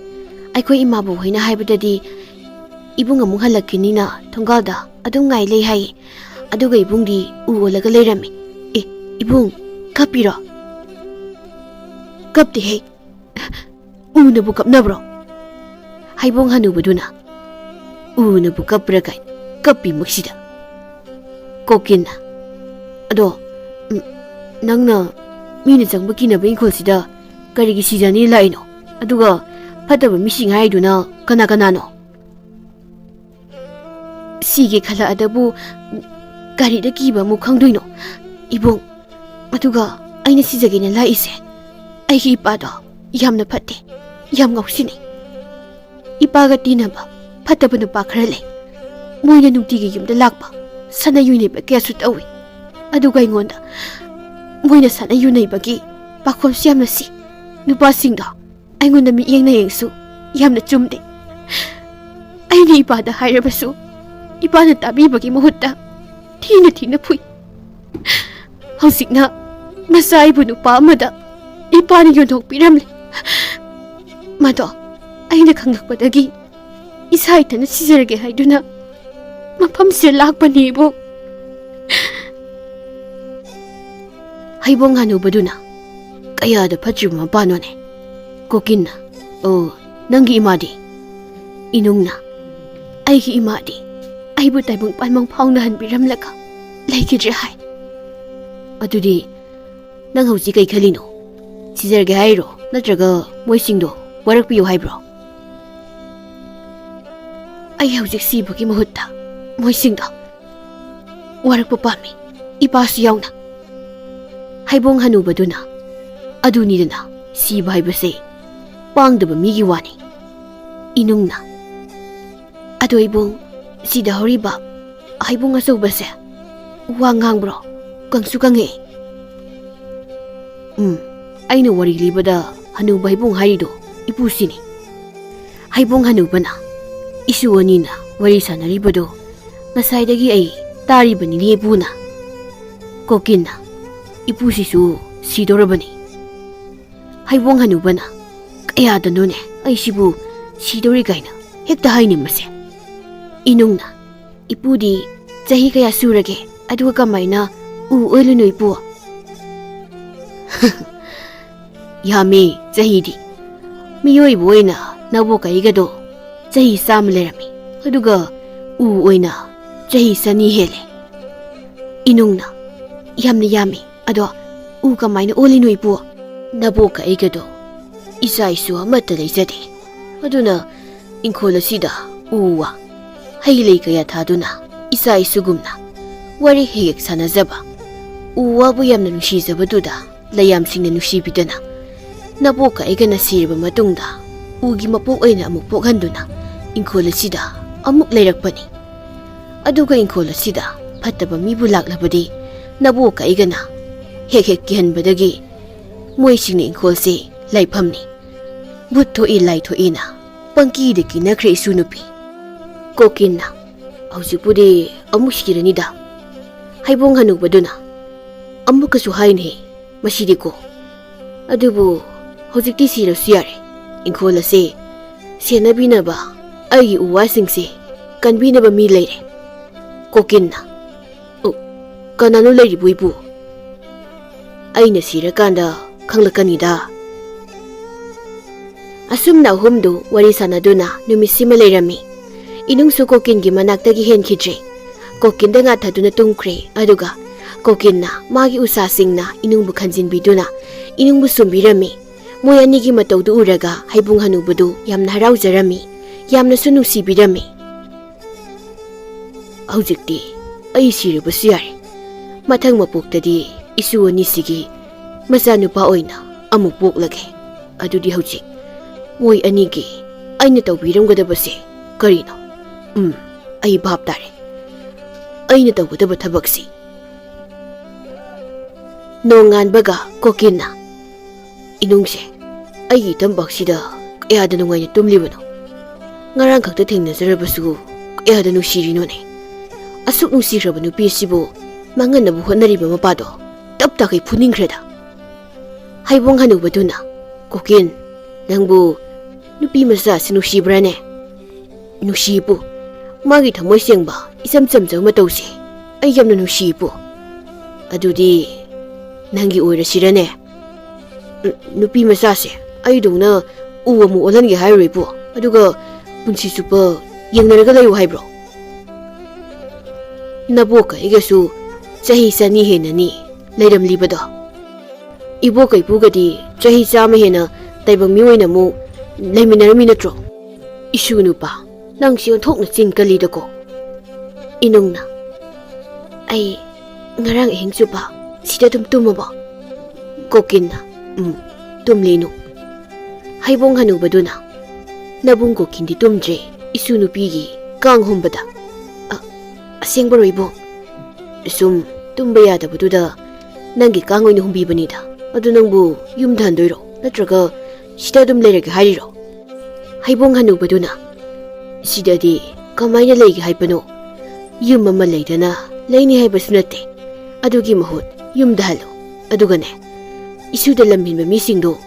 ꯑꯩꯈꯣꯏ ꯏꯃꯥꯕꯣꯛ ꯍꯣꯏꯅ ꯍꯥꯏꯕꯗꯗꯤ ꯏꯕꯨꯡ ꯑꯃꯨꯛ ꯍꯜꯂꯛꯈꯤꯅꯤꯅ ꯊꯣꯡꯒꯥꯜꯗ ꯑꯗꯨꯝ ꯉꯥꯏ ꯂꯩ ꯍꯥꯏꯌꯦ꯫ ꯑꯗꯨꯒ ꯏꯕꯨꯡꯗꯤ ꯎ ꯑꯣꯜꯂꯒ ꯂꯩꯔꯝꯃꯤ꯫ ꯑꯦ, ꯏꯕꯨꯡ, ꯀꯞꯄꯤꯔꯣ?" ꯀꯞꯇꯦꯍꯦ꯫ ꯎꯅꯕꯨ ꯀꯞꯅꯕ꯭ꯔꯣ? ꯍꯩꯕꯣꯡ ꯍꯅꯨꯕꯗꯨꯅ ꯎꯅꯕꯨ ꯀꯞꯄ꯭ꯔꯥ ꯀꯥꯏꯅ ꯀꯞꯄꯤ ꯃꯨꯛꯁꯤꯗ꯫ ꯀꯣꯀꯤꯟꯅ, "ꯑꯗꯣ, ꯎꯝ, ꯅꯪꯅ ꯃꯤꯅ ꯆꯪꯕ ꯀꯤꯅꯕ ꯏꯪꯈꯣꯜꯁꯤꯗ ꯀꯔꯤꯒꯤ ꯁꯤꯖꯅꯤ ꯂꯥꯛꯏꯅꯣ? ꯑꯗꯨꯒ ꯐꯠꯇꯕ ꯃꯤꯁꯤꯡ ꯍꯥꯏꯗꯨꯅ ꯀꯅꯥ ꯀꯅꯥꯅꯣ?" ꯁꯤꯒꯦ ꯈꯜꯂꯛꯑꯗꯕꯨ ꯀꯔꯤꯗ ꯀꯤꯕ ꯑꯃꯨꯛ ꯈꯪꯗꯣꯏꯅꯣ? ꯏꯕꯨꯡ, ꯑꯗꯨꯒ ꯑꯩꯅ ꯁꯤꯖꯒꯦꯅ ꯂꯥꯛꯏꯁꯦ ꯑꯩꯒꯤ ꯏꯄꯥꯗꯣ ꯌꯥꯝꯅ ꯐꯠꯇꯦ, ꯌꯥꯝ ꯉꯥꯎꯁꯤꯟꯅꯩ꯫ ꯏꯄꯥꯒ ꯇꯤꯟꯅꯕ ꯐꯠꯇꯕ ꯅꯨꯄꯥ ꯈꯔ ꯂꯩ꯫ ꯃꯣꯏꯅ ꯅꯨꯡꯇꯤꯒꯤ ꯌꯨꯝꯗ ꯂꯥꯛꯄ, ꯁꯥꯟꯅ ꯌꯨꯅꯩꯕ ꯀꯌꯥꯁꯨ ꯇꯧꯏ꯫ ꯑꯗꯨꯒ ꯑꯩꯉꯣꯟꯗ ꯃꯣꯏꯅ ꯁꯥꯟꯅ ꯌꯨꯅꯩꯕꯒꯤ ꯄꯥꯈꯣꯟꯁꯨ ꯌꯥꯝꯅ ꯁꯤ꯫ ꯅꯨꯄꯥꯁꯤꯡꯗꯣ ꯑꯩꯉꯣꯟꯗ ꯃꯤꯠꯌꯦꯡ ꯅꯌꯦꯡꯁꯨ ꯌꯥꯝꯅ ꯆꯨꯝꯗꯦ꯫ ꯑꯩꯅ ꯏꯄꯥꯗ ꯍꯥꯏꯔꯕꯁꯨ ꯏꯄꯥꯅ ꯇꯥꯕꯤꯕꯒꯤ ꯃꯍꯨꯠꯇ ꯊꯤꯅ ꯊꯤꯅ ꯐꯨꯏ꯫ ꯍꯧꯖꯤꯛꯅ ꯃꯆꯥ ꯑꯩꯕꯨ ꯅꯨꯄꯥ ꯑꯃꯗ ꯏꯄꯥꯅ ꯌꯣꯟꯊꯣꯛꯄꯤꯔꯝꯂꯦ꯫ ꯃꯗꯣ ꯑꯩꯅ ꯈꯪꯂꯛꯄꯗꯒꯤ ꯏꯁꯥ ꯏꯊꯟꯇ ꯁꯤꯖꯔꯒꯦ ꯍꯥꯏꯗꯨꯅ ꯃꯐꯝꯁꯤꯗ ꯂꯥꯛꯄꯅꯤ ꯏꯕꯨꯡ꯫ ꯍꯩꯕꯣꯡ ꯍꯅꯨꯕꯗꯨꯅ ꯀꯌꯥꯗ ꯐꯠꯇ꯭ꯔꯤꯕ ꯃꯄꯥꯅꯣꯅꯦ꯫ ꯀꯣꯀꯤꯟꯅ, "ꯑꯣ, ꯅꯪꯒꯤ ꯏꯃꯥꯗꯤ?" ꯏꯅꯨꯡꯅ, "ꯑꯩꯒꯤ ꯏꯃꯥꯗꯤ ꯑꯩꯕꯨ ꯇꯥꯏꯕꯪ ꯄꯥꯟꯕ ꯐꯥꯎꯅ ꯍꯟꯕꯤꯔꯝꯂꯒ ꯂꯩꯈꯤꯗ꯭ꯔꯦ ꯍꯥꯏ꯫" "ꯑꯗꯨꯗꯤ ꯅꯪ ꯍꯧꯖꯤꯛ ꯀꯩ ꯈꯜꯂꯤꯅꯣ? ꯁꯤꯖꯔꯒꯦ ꯍꯥꯏꯔꯣ, ꯅꯠꯇ꯭ꯔꯒ ꯃꯣꯏꯁꯤꯡꯗꯣ ꯋꯥꯔꯛꯄꯤꯌꯨ ꯍꯥꯏꯕ꯭ꯔꯣ?" "ꯑꯩ ꯍꯧꯖꯤꯛ ꯁꯤꯕꯒꯤ ꯃꯍꯨꯠꯇ ꯃꯣꯏꯁꯤꯡꯗꯣ ꯋꯥꯔꯛꯄ ꯄꯥꯝꯃꯤ, ꯏꯄꯥꯁꯨ ꯌꯥꯎꯅ꯫" ꯍꯩꯕꯣꯡ ꯍꯅꯨꯕꯗꯨꯅ, "ꯑꯗꯨꯅꯤꯗꯅ, ꯁꯤꯕ ꯍꯥꯏꯕꯁꯦ ꯄꯥꯡꯗꯕ ꯃꯤꯒꯤ ꯋꯥꯅꯤ꯫" ꯏꯅꯨꯡꯅ, "ꯑꯗꯣ ꯏꯕꯨꯡ, ꯁꯤꯗ ꯍꯧꯔꯤꯕ ꯍꯩꯕꯣꯡ ꯑꯆꯧꯕꯁꯦ ꯋꯥ ꯉꯥꯡꯕ꯭ꯔꯣ? ꯀꯪꯁꯨ ꯀꯪꯉꯛꯑꯦ꯫" "ꯎꯝ, ꯑꯩꯅ ꯋꯥꯔꯤ ꯂꯤꯕꯗ ꯍꯅꯨꯕ ꯍꯩꯕꯣꯡ ꯍꯥꯏꯔꯤꯗꯣ ꯏꯄꯨꯁꯤꯅꯤ꯫" ꯍꯩꯕꯣꯡ ꯍꯅꯨꯕꯅ, "ꯏꯁꯨ ꯑꯅꯤꯅ ꯋꯥꯔꯤ ꯁꯥꯟꯅꯔꯤꯕꯗꯣ ꯉꯁꯥꯏꯗꯒꯤ ꯑꯩ ꯇꯥꯔꯤꯕꯅꯤꯅꯦ ꯏꯄꯨꯅ꯫" ꯀꯣꯀꯤꯟꯅ, "ꯏꯄꯨꯁꯤꯁꯨ ꯁꯤꯗꯧꯔꯕꯅꯤ꯫" ꯍꯩꯕꯣꯡ ꯍꯅꯨꯕꯅ, "ꯀꯌꯥꯗꯅꯣꯅꯦ ꯑꯩꯁꯤꯕꯨ ꯁꯤꯗꯧꯔꯦ ꯀꯥꯏꯅ ꯍꯦꯛꯇ ꯍꯥꯏꯅꯤꯡꯕꯁꯦ꯫" ꯏꯅꯨꯡꯅ, "ꯏꯄꯨꯗꯤ ꯆꯍꯤ ꯀꯌꯥ ꯁꯨꯔꯒꯦ? ꯑꯗꯨꯒ ꯀꯃꯥꯏꯅ ꯎ ꯑꯣꯏꯂꯨꯅꯣ ꯏꯄꯨ?" ꯌꯥꯝꯃꯤ ꯆꯍꯤꯗꯤ꯫ ꯃꯤꯑꯣꯏꯕ ꯑꯣꯏꯅ ꯅꯕꯣꯛ ꯀꯩꯒꯗꯣ ꯆꯍꯤ ꯆꯥꯝꯃ ꯂꯩꯔꯝꯃꯤ, ꯑꯗꯨꯒ ꯎ ꯑꯣꯏꯅ ꯆꯍꯤ ꯆꯅꯤ ꯍꯦꯜꯂꯦ꯫ ꯏꯅꯨꯡꯅ ꯌꯥꯝꯅ ꯌꯥꯝꯃꯤ꯫ ꯑꯗꯣ ꯎ ꯀꯃꯥꯏꯅ ꯑꯣꯜꯂꯤꯅꯣ, ꯏꯄꯨ? ꯅꯕꯣꯛ ꯀꯩꯒꯗꯣ ꯏꯆꯥ ꯏꯁꯨ ꯑꯃꯠꯇ ꯂꯩꯖꯗꯦ, ꯑꯗꯨꯅ ꯏꯪꯈꯣꯜ ꯑꯁꯤꯗ ꯎ ꯋꯥ, ꯍꯩ ꯂꯩ ꯀꯌꯥ ꯊꯥꯗꯨꯅ ꯏꯆꯥ ꯏꯁꯨꯒꯨꯝꯅ ꯋꯥꯔꯤ ꯍꯦꯛ ꯍꯦꯛ ꯁꯥꯟꯅꯖꯕ꯫ ꯎ ꯋꯥꯕꯨ ꯌꯥꯝꯅ ꯅꯨꯡꯁꯤꯖꯕꯗꯨꯗ ꯂꯩꯌꯥꯝꯁꯤꯡꯅ ꯅꯨꯡꯁꯤꯕꯤꯗꯅ ꯅꯕꯣꯛ ꯀꯩꯒꯅ ꯁꯤꯔꯕ ꯃꯇꯨꯡꯗ ꯎꯒꯤ ꯃꯄꯣꯛ ꯑꯣꯏꯅ ꯑꯃꯨꯛ ꯄꯣꯛꯍꯟꯗꯨꯅ ꯏꯪꯈꯣꯜ ꯑꯁꯤꯗ ꯑꯃꯨꯛ ꯂꯩꯔꯛꯄꯅꯤ꯫ ꯑꯗꯨꯒ ꯏꯪꯈꯣꯜ ꯑꯁꯤꯗ ꯐꯠꯇꯕ ꯃꯤꯕꯨ ꯂꯥꯛꯂꯕꯗꯤ ꯅꯕꯣꯛ ꯀꯩꯒꯅ ꯍꯦꯛ ꯍꯦꯛ ꯀꯤꯍꯟꯕꯗꯒꯤ ꯃꯣꯏꯁꯤꯡꯅ ꯏꯪꯈꯣꯜꯁꯦ ꯂꯥꯏꯐꯝꯅꯤ, ꯚꯨꯠ ꯊꯣꯛꯏ ꯂꯥꯏ ꯊꯣꯛꯏꯅ ꯄꯪꯀꯤꯗ ꯀꯤꯅꯈ꯭ꯔꯦ ꯏꯁꯨ ꯅꯨꯄꯤ꯫ ꯀꯣꯀꯤꯟꯅ, ꯍꯧꯖꯤꯛꯄꯨꯗꯤ ꯑꯃꯨꯛ ꯁꯤꯔꯅꯤꯗ꯫ ꯍꯩꯕꯣꯡ ꯍꯅꯨꯕꯗꯨꯅ, ꯑꯃꯨꯛꯀꯁꯨ ꯍꯥꯏꯅꯦ ꯃꯁꯤꯗꯤꯀꯣ꯫ ꯑꯗꯨꯕꯨ ꯍꯧꯖꯤꯛꯇꯤ ꯁꯤꯔꯁꯨ ꯌꯥꯔꯦ꯫ ꯏꯪꯈꯣꯜ ꯑꯁꯦ ꯁꯦꯟꯅꯕꯤꯅꯕ ꯑꯩꯒꯤ ꯎ ꯋꯥꯁꯤꯡꯁꯦ ꯀꯟꯕꯤꯅꯕ ꯃꯤ ꯂꯩꯔꯦ꯫ ꯀꯣꯀꯤꯟꯅ, "ꯎ, ꯀꯅꯥꯅꯣ ꯂꯩꯔꯤꯕꯣ, ꯏꯄꯨ? ꯑꯩꯅ ꯁꯤꯔꯀꯥꯟꯗ ꯈꯪꯂꯛꯀꯅꯤꯗ꯫" ꯑꯁꯨꯝꯅ ꯑꯍꯨꯝꯗꯨ ꯋꯥꯔꯤ ꯁꯥꯟꯅꯗꯨꯅ ꯅꯨꯃꯤꯠꯁꯤꯃ ꯂꯩꯔꯝꯃꯤ꯫ ꯏꯅꯨꯡꯁꯨ ꯀꯣꯀꯤꯟꯒꯤ ꯃꯅꯥꯛꯇꯒꯤ ꯍꯦꯟꯈꯤꯗ꯭ꯔꯦ꯫ ꯀꯣꯀꯤꯟꯗ ꯉꯥꯊꯗꯨꯅ ꯇꯨꯝꯈ꯭ꯔꯦ꯫ ꯑꯗꯨꯒ ꯀꯣꯀꯤꯟꯅ ꯃꯥꯒꯤ ꯎꯁꯥꯁꯤꯡꯅ ꯏꯅꯨꯡꯕꯨ ꯈꯟꯖꯤꯟꯕꯤꯗꯨꯅ ꯏꯅꯨꯡꯕꯨ ꯁꯨꯝꯕꯤꯔꯝꯃꯤ꯫ ꯃꯣꯏ ꯑꯅꯤꯒꯤ ꯃꯇꯧꯗꯨ ꯎꯔꯒ ꯍꯩꯕꯨꯡ ꯍꯅꯨꯕꯗꯨ ꯌꯥꯝꯅ ꯍꯔꯥꯎꯖꯔꯝꯃꯤ, ꯌꯥꯝꯅꯁꯨ ꯅꯨꯡꯁꯤꯕꯤꯔꯝꯃꯤ꯫ "ꯍꯧꯖꯤꯛꯇꯤ ꯑꯩ ꯁꯤꯔꯕꯁꯨ ꯌꯥꯔꯦ꯫ ꯃꯊꯪ ꯃꯄꯣꯛꯇꯗꯤ ꯏꯁꯨ ꯑꯅꯤꯁꯤꯒꯤ ꯃꯆꯥꯅꯨꯄꯥ ꯑꯣꯏꯅ ꯑꯃꯨꯛ ꯄꯣꯛꯂꯒꯦ꯫ ꯑꯗꯨꯗꯤ ꯍꯧꯖꯤꯛ ꯃꯣꯏ ꯑꯅꯤꯒꯤ ꯑꯩꯅ ꯇꯧꯕꯤꯔꯝꯒꯗꯕꯁꯦ ꯀꯔꯤꯅꯣ? ꯎꯝ, ꯑꯩ ꯚꯥꯞ ꯇꯥꯔꯦ꯫ ꯑꯩꯅ ꯇꯧꯒꯗꯕ ꯊꯕꯛꯁꯤ꯫" ꯅꯣꯡꯉꯥꯟꯕꯒ ꯀꯣꯀꯤꯟꯅ, "ꯏꯅꯨꯡꯁꯦ, ꯑꯩꯒꯤ ꯏꯇꯝꯄꯥꯛꯁꯤꯗ ꯀꯌꯥꯗ ꯅꯨꯡꯉꯥꯏꯅ ꯇꯨꯝꯂꯤꯕꯅꯣ? ꯉꯔꯥꯡ ꯈꯛꯇ ꯊꯦꯡꯅꯖꯔꯕꯁꯨ ꯀꯌꯥꯗ ꯅꯨꯡꯁꯤꯔꯤꯅꯣꯅꯦ? ꯑꯁꯨꯛ ꯅꯨꯡꯁꯤꯈ꯭ꯔꯕ ꯅꯨꯄꯤ ꯑꯁꯤꯕꯨ ꯃꯥꯡꯍꯟꯅꯕ ꯍꯣꯠꯅꯔꯤꯕ ꯃꯄꯥꯗꯣ ꯇꯞ ꯇꯥꯈꯩ ꯐꯨꯅꯤꯡꯈ꯭ꯔꯦꯗ꯫" ꯍꯩꯕꯣꯡ ꯍꯅꯨꯕꯗꯨꯅ, "ꯀꯣꯀꯤꯟ, ꯅꯪꯕꯨ ꯅꯨꯄꯤ ꯃꯆꯥ ꯑꯁꯤ ꯅꯨꯡꯁꯤꯕ꯭ꯔꯥꯅꯦ?" "ꯅꯨꯡꯁꯤꯌꯦ ꯄꯨ꯫ ꯃꯥꯒꯤ ꯊꯃꯣꯏ ꯁꯦꯡꯕ, ꯏꯆꯝ ꯆꯝꯖꯕ ꯃꯇꯧꯁꯦ ꯑꯩ ꯌꯥꯝꯅ ꯅꯨꯡꯁꯤꯌꯦ ꯄꯨ꯫ ꯑꯗꯨꯗꯤ ꯅꯪꯒꯤ ꯑꯣꯏꯔꯁꯤꯔꯅꯦ?" ꯎꯝ, ꯅꯨꯄꯤ ꯃꯆꯥꯁꯦ ꯑꯩꯗꯧꯅ ꯎ ꯑꯃꯨꯛ ꯑꯣꯜꯍꯟꯒꯦ ꯍꯥꯏꯔꯣ ꯏꯕꯣꯛ? ꯑꯗꯨꯒ ꯄꯨꯟꯁꯤ ꯆꯨꯞꯄ ꯌꯦꯡꯅꯔꯒ ꯂꯩꯌꯨ ꯍꯥꯏꯕ꯭ꯔꯣ? ꯅꯕꯣꯛꯀ ꯑꯩꯒꯁꯨ ꯆꯍꯤ ꯆꯅꯤ ꯍꯦꯟꯅꯅꯤ ꯂꯩꯔꯝꯂꯤꯕꯗꯣ꯫ ꯏꯕꯣꯛꯀ ꯏꯄꯨꯒꯗꯤ ꯆꯍꯤ ꯆꯥꯝꯃ ꯍꯦꯟꯅ ꯇꯥꯏꯕꯪ ꯃꯤ ꯑꯣꯏꯅ ꯑꯃꯨꯛ ꯂꯩꯃꯤꯟꯅꯔꯝꯃꯤ ꯅꯠꯇ꯭ꯔꯣ? ꯏꯁꯨ ꯅꯨꯄꯥ, ꯅꯪꯁꯤ ꯑꯣꯟꯊꯣꯛꯅ ꯆꯤꯟ ꯀꯜꯂꯤꯗꯀꯣ꯫ ꯏꯅꯨꯡꯅ, "ꯑꯩ ꯉꯔꯥꯡ ꯑꯍꯤꯡ ꯆꯨꯞꯄ ꯁꯤꯗ ꯑꯗꯨꯝ ꯇꯨꯝꯃꯕꯣ?" ꯀꯣꯀꯤꯟꯅ, "ꯎꯝ, ꯇꯨꯝꯂꯤ ꯏꯅꯨꯡ꯫" ꯍꯩꯕꯣꯡ ꯍꯅꯨꯕꯗꯨꯅ, "ꯅꯕꯨꯡ ꯀꯣꯀꯤꯟꯗꯤ ꯇꯨꯝꯗ꯭ꯔꯦ, ꯏꯁꯨ ꯅꯨꯄꯤꯒꯤ ꯀꯥꯡ ꯍꯨꯝꯕꯗ꯫" "ꯑ, ꯑꯁꯦꯡꯕꯔꯣ ꯏꯕꯨꯡ?" "ꯁꯨꯝ ꯇꯨꯝꯕ ꯌꯥꯗꯕꯗꯨꯗ ꯅꯪꯒꯤ ꯀꯥꯡ ꯑꯣꯏꯅ ꯍꯨꯝꯕꯤꯕꯅꯤꯗ꯫ ꯑꯗꯨ ꯅꯪꯕꯨ ꯌꯨꯝꯗ ꯍꯟꯗꯣꯏꯔꯣ? ꯅꯠꯇ꯭ꯔꯒ ꯁꯤꯗ ꯑꯗꯨꯝ ꯂꯩꯔꯒꯦ ꯍꯥꯏꯔꯤꯔꯣ?" ꯍꯩꯕꯣꯡ ꯍꯅꯨꯕꯗꯨꯅ, "ꯁꯤꯗꯗꯤ ꯀꯃꯥꯏꯅ ꯂꯩꯒꯦ ꯍꯥꯏꯕꯅꯣ? ꯌꯨꯝ ꯑꯃ ꯂꯩꯗꯅ ꯂꯩꯅꯤ ꯍꯥꯏꯕꯁꯨ ꯅꯠꯇꯦ꯫ ꯑꯗꯨꯒꯤ ꯃꯍꯨꯠ ꯌꯨꯝꯗ ꯍꯜꯂꯨ꯫ ꯑꯗꯨꯒꯅꯦ, ꯏꯁꯨꯗ ꯂꯝꯍꯦꯟꯕ ꯃꯤꯁꯤꯡꯗꯣ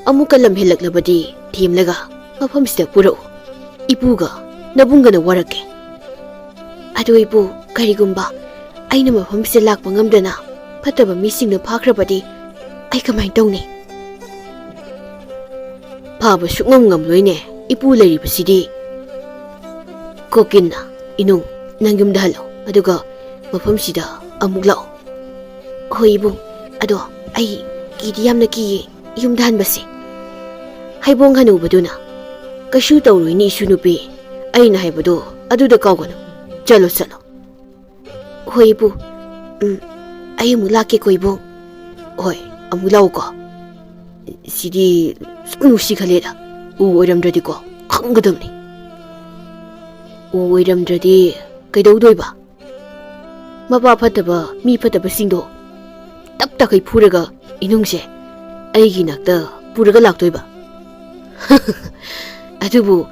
ꯑꯃꯨꯛꯀ ꯂꯝꯍꯦꯜꯂꯛꯂꯕꯗꯤ ꯊꯦꯝꯂꯒ ꯃꯐꯝꯁꯤꯗ ꯄꯨꯔꯛꯎ꯫ ꯏꯄꯨꯒ ꯅꯕꯨꯡꯒꯅ ꯋꯥꯔꯛꯀꯦ꯫" "ꯑꯗꯨ ꯏꯄꯨ, ꯀꯔꯤꯒꯨꯝꯕ ꯑꯩꯅ ꯃꯐꯝꯁꯤꯗ ꯂꯥꯛꯄ ꯉꯝꯗꯅ ꯐꯠꯇꯕ ꯃꯤꯁꯤꯡꯅ ꯐꯥꯈ꯭ꯔꯕꯗꯤ ꯑꯩ ꯀꯃꯥꯏꯅ ꯇꯧꯅꯤ?" "ꯐꯥꯕ ꯁꯨꯛꯉꯝ ꯉꯝꯂꯣꯏꯅꯦ, ꯏꯄꯨ ꯂꯩꯔꯤꯕꯁꯤꯗꯤ꯫" ꯀꯣꯀꯤꯟꯅ, "ꯏꯅꯨꯡ, ꯅꯪ ꯌꯨꯝꯗ ꯍꯜꯂꯣ, ꯑꯗꯨꯒ ꯃꯐꯝꯁꯤꯗ ꯑꯃꯨꯛ ꯂꯥꯛꯑꯣ꯫" "ꯍꯣꯏ ꯏꯕꯨꯡ, ꯑꯗꯣ ꯑꯩ ꯀꯤꯗꯤ ꯌꯥꯝꯅ ꯀꯤꯌꯦ ꯌꯨꯝꯗ ꯍꯟꯕꯁꯦ꯫" ꯍꯩꯕꯣꯡ ꯍꯅꯨꯕꯗꯨꯅ, "ꯀꯩꯁꯨ ꯇꯧꯔꯣꯏꯅꯦ ꯏꯁꯨ ꯅꯨꯄꯤ, ꯑꯩꯅ ꯍꯥꯏꯕꯗꯣ ꯑꯗꯨꯗ ꯀꯥꯎꯒꯅꯨ꯫ ꯆꯠꯂꯣ, ꯆꯠꯂꯣ꯫" "ꯍꯣꯏ ꯏꯄꯨ, ꯎꯝ, ꯑꯩ ꯑꯃꯨꯛ ꯂꯥꯛꯀꯦꯀꯣ ꯏꯕꯨꯡ꯫" "ꯍꯣꯏ, ꯑꯃꯨꯛ ꯂꯥꯛꯎꯀꯣ꯫ ꯁꯤꯗꯤ ꯁꯨꯛꯅꯨꯡ ꯅꯨꯡꯁꯤ ꯈꯜꯂꯦꯗ, ꯎ ꯑꯣꯏꯔꯝꯗ꯭ꯔꯗꯤꯀꯣ ꯈꯪꯒꯗꯕꯅꯤ꯫ ꯎ ꯑꯣꯏꯔꯝꯗ꯭ꯔꯗꯤ ꯀꯩꯗꯧꯗꯣꯏꯕ? ꯃꯄꯥ ꯐꯠꯇꯕ, ꯃꯤ ꯐꯠꯇꯕꯁꯤꯡꯗꯣ ꯇꯞ ꯇꯈꯩ ꯐꯨꯔꯒ ꯏꯅꯨꯡꯁꯦ ꯑꯩꯒꯤ ꯅꯥꯛꯇ ꯄꯨꯔꯒ ꯂꯥꯛꯇꯣꯏꯕ꯫" "ꯑꯗꯨꯕꯨ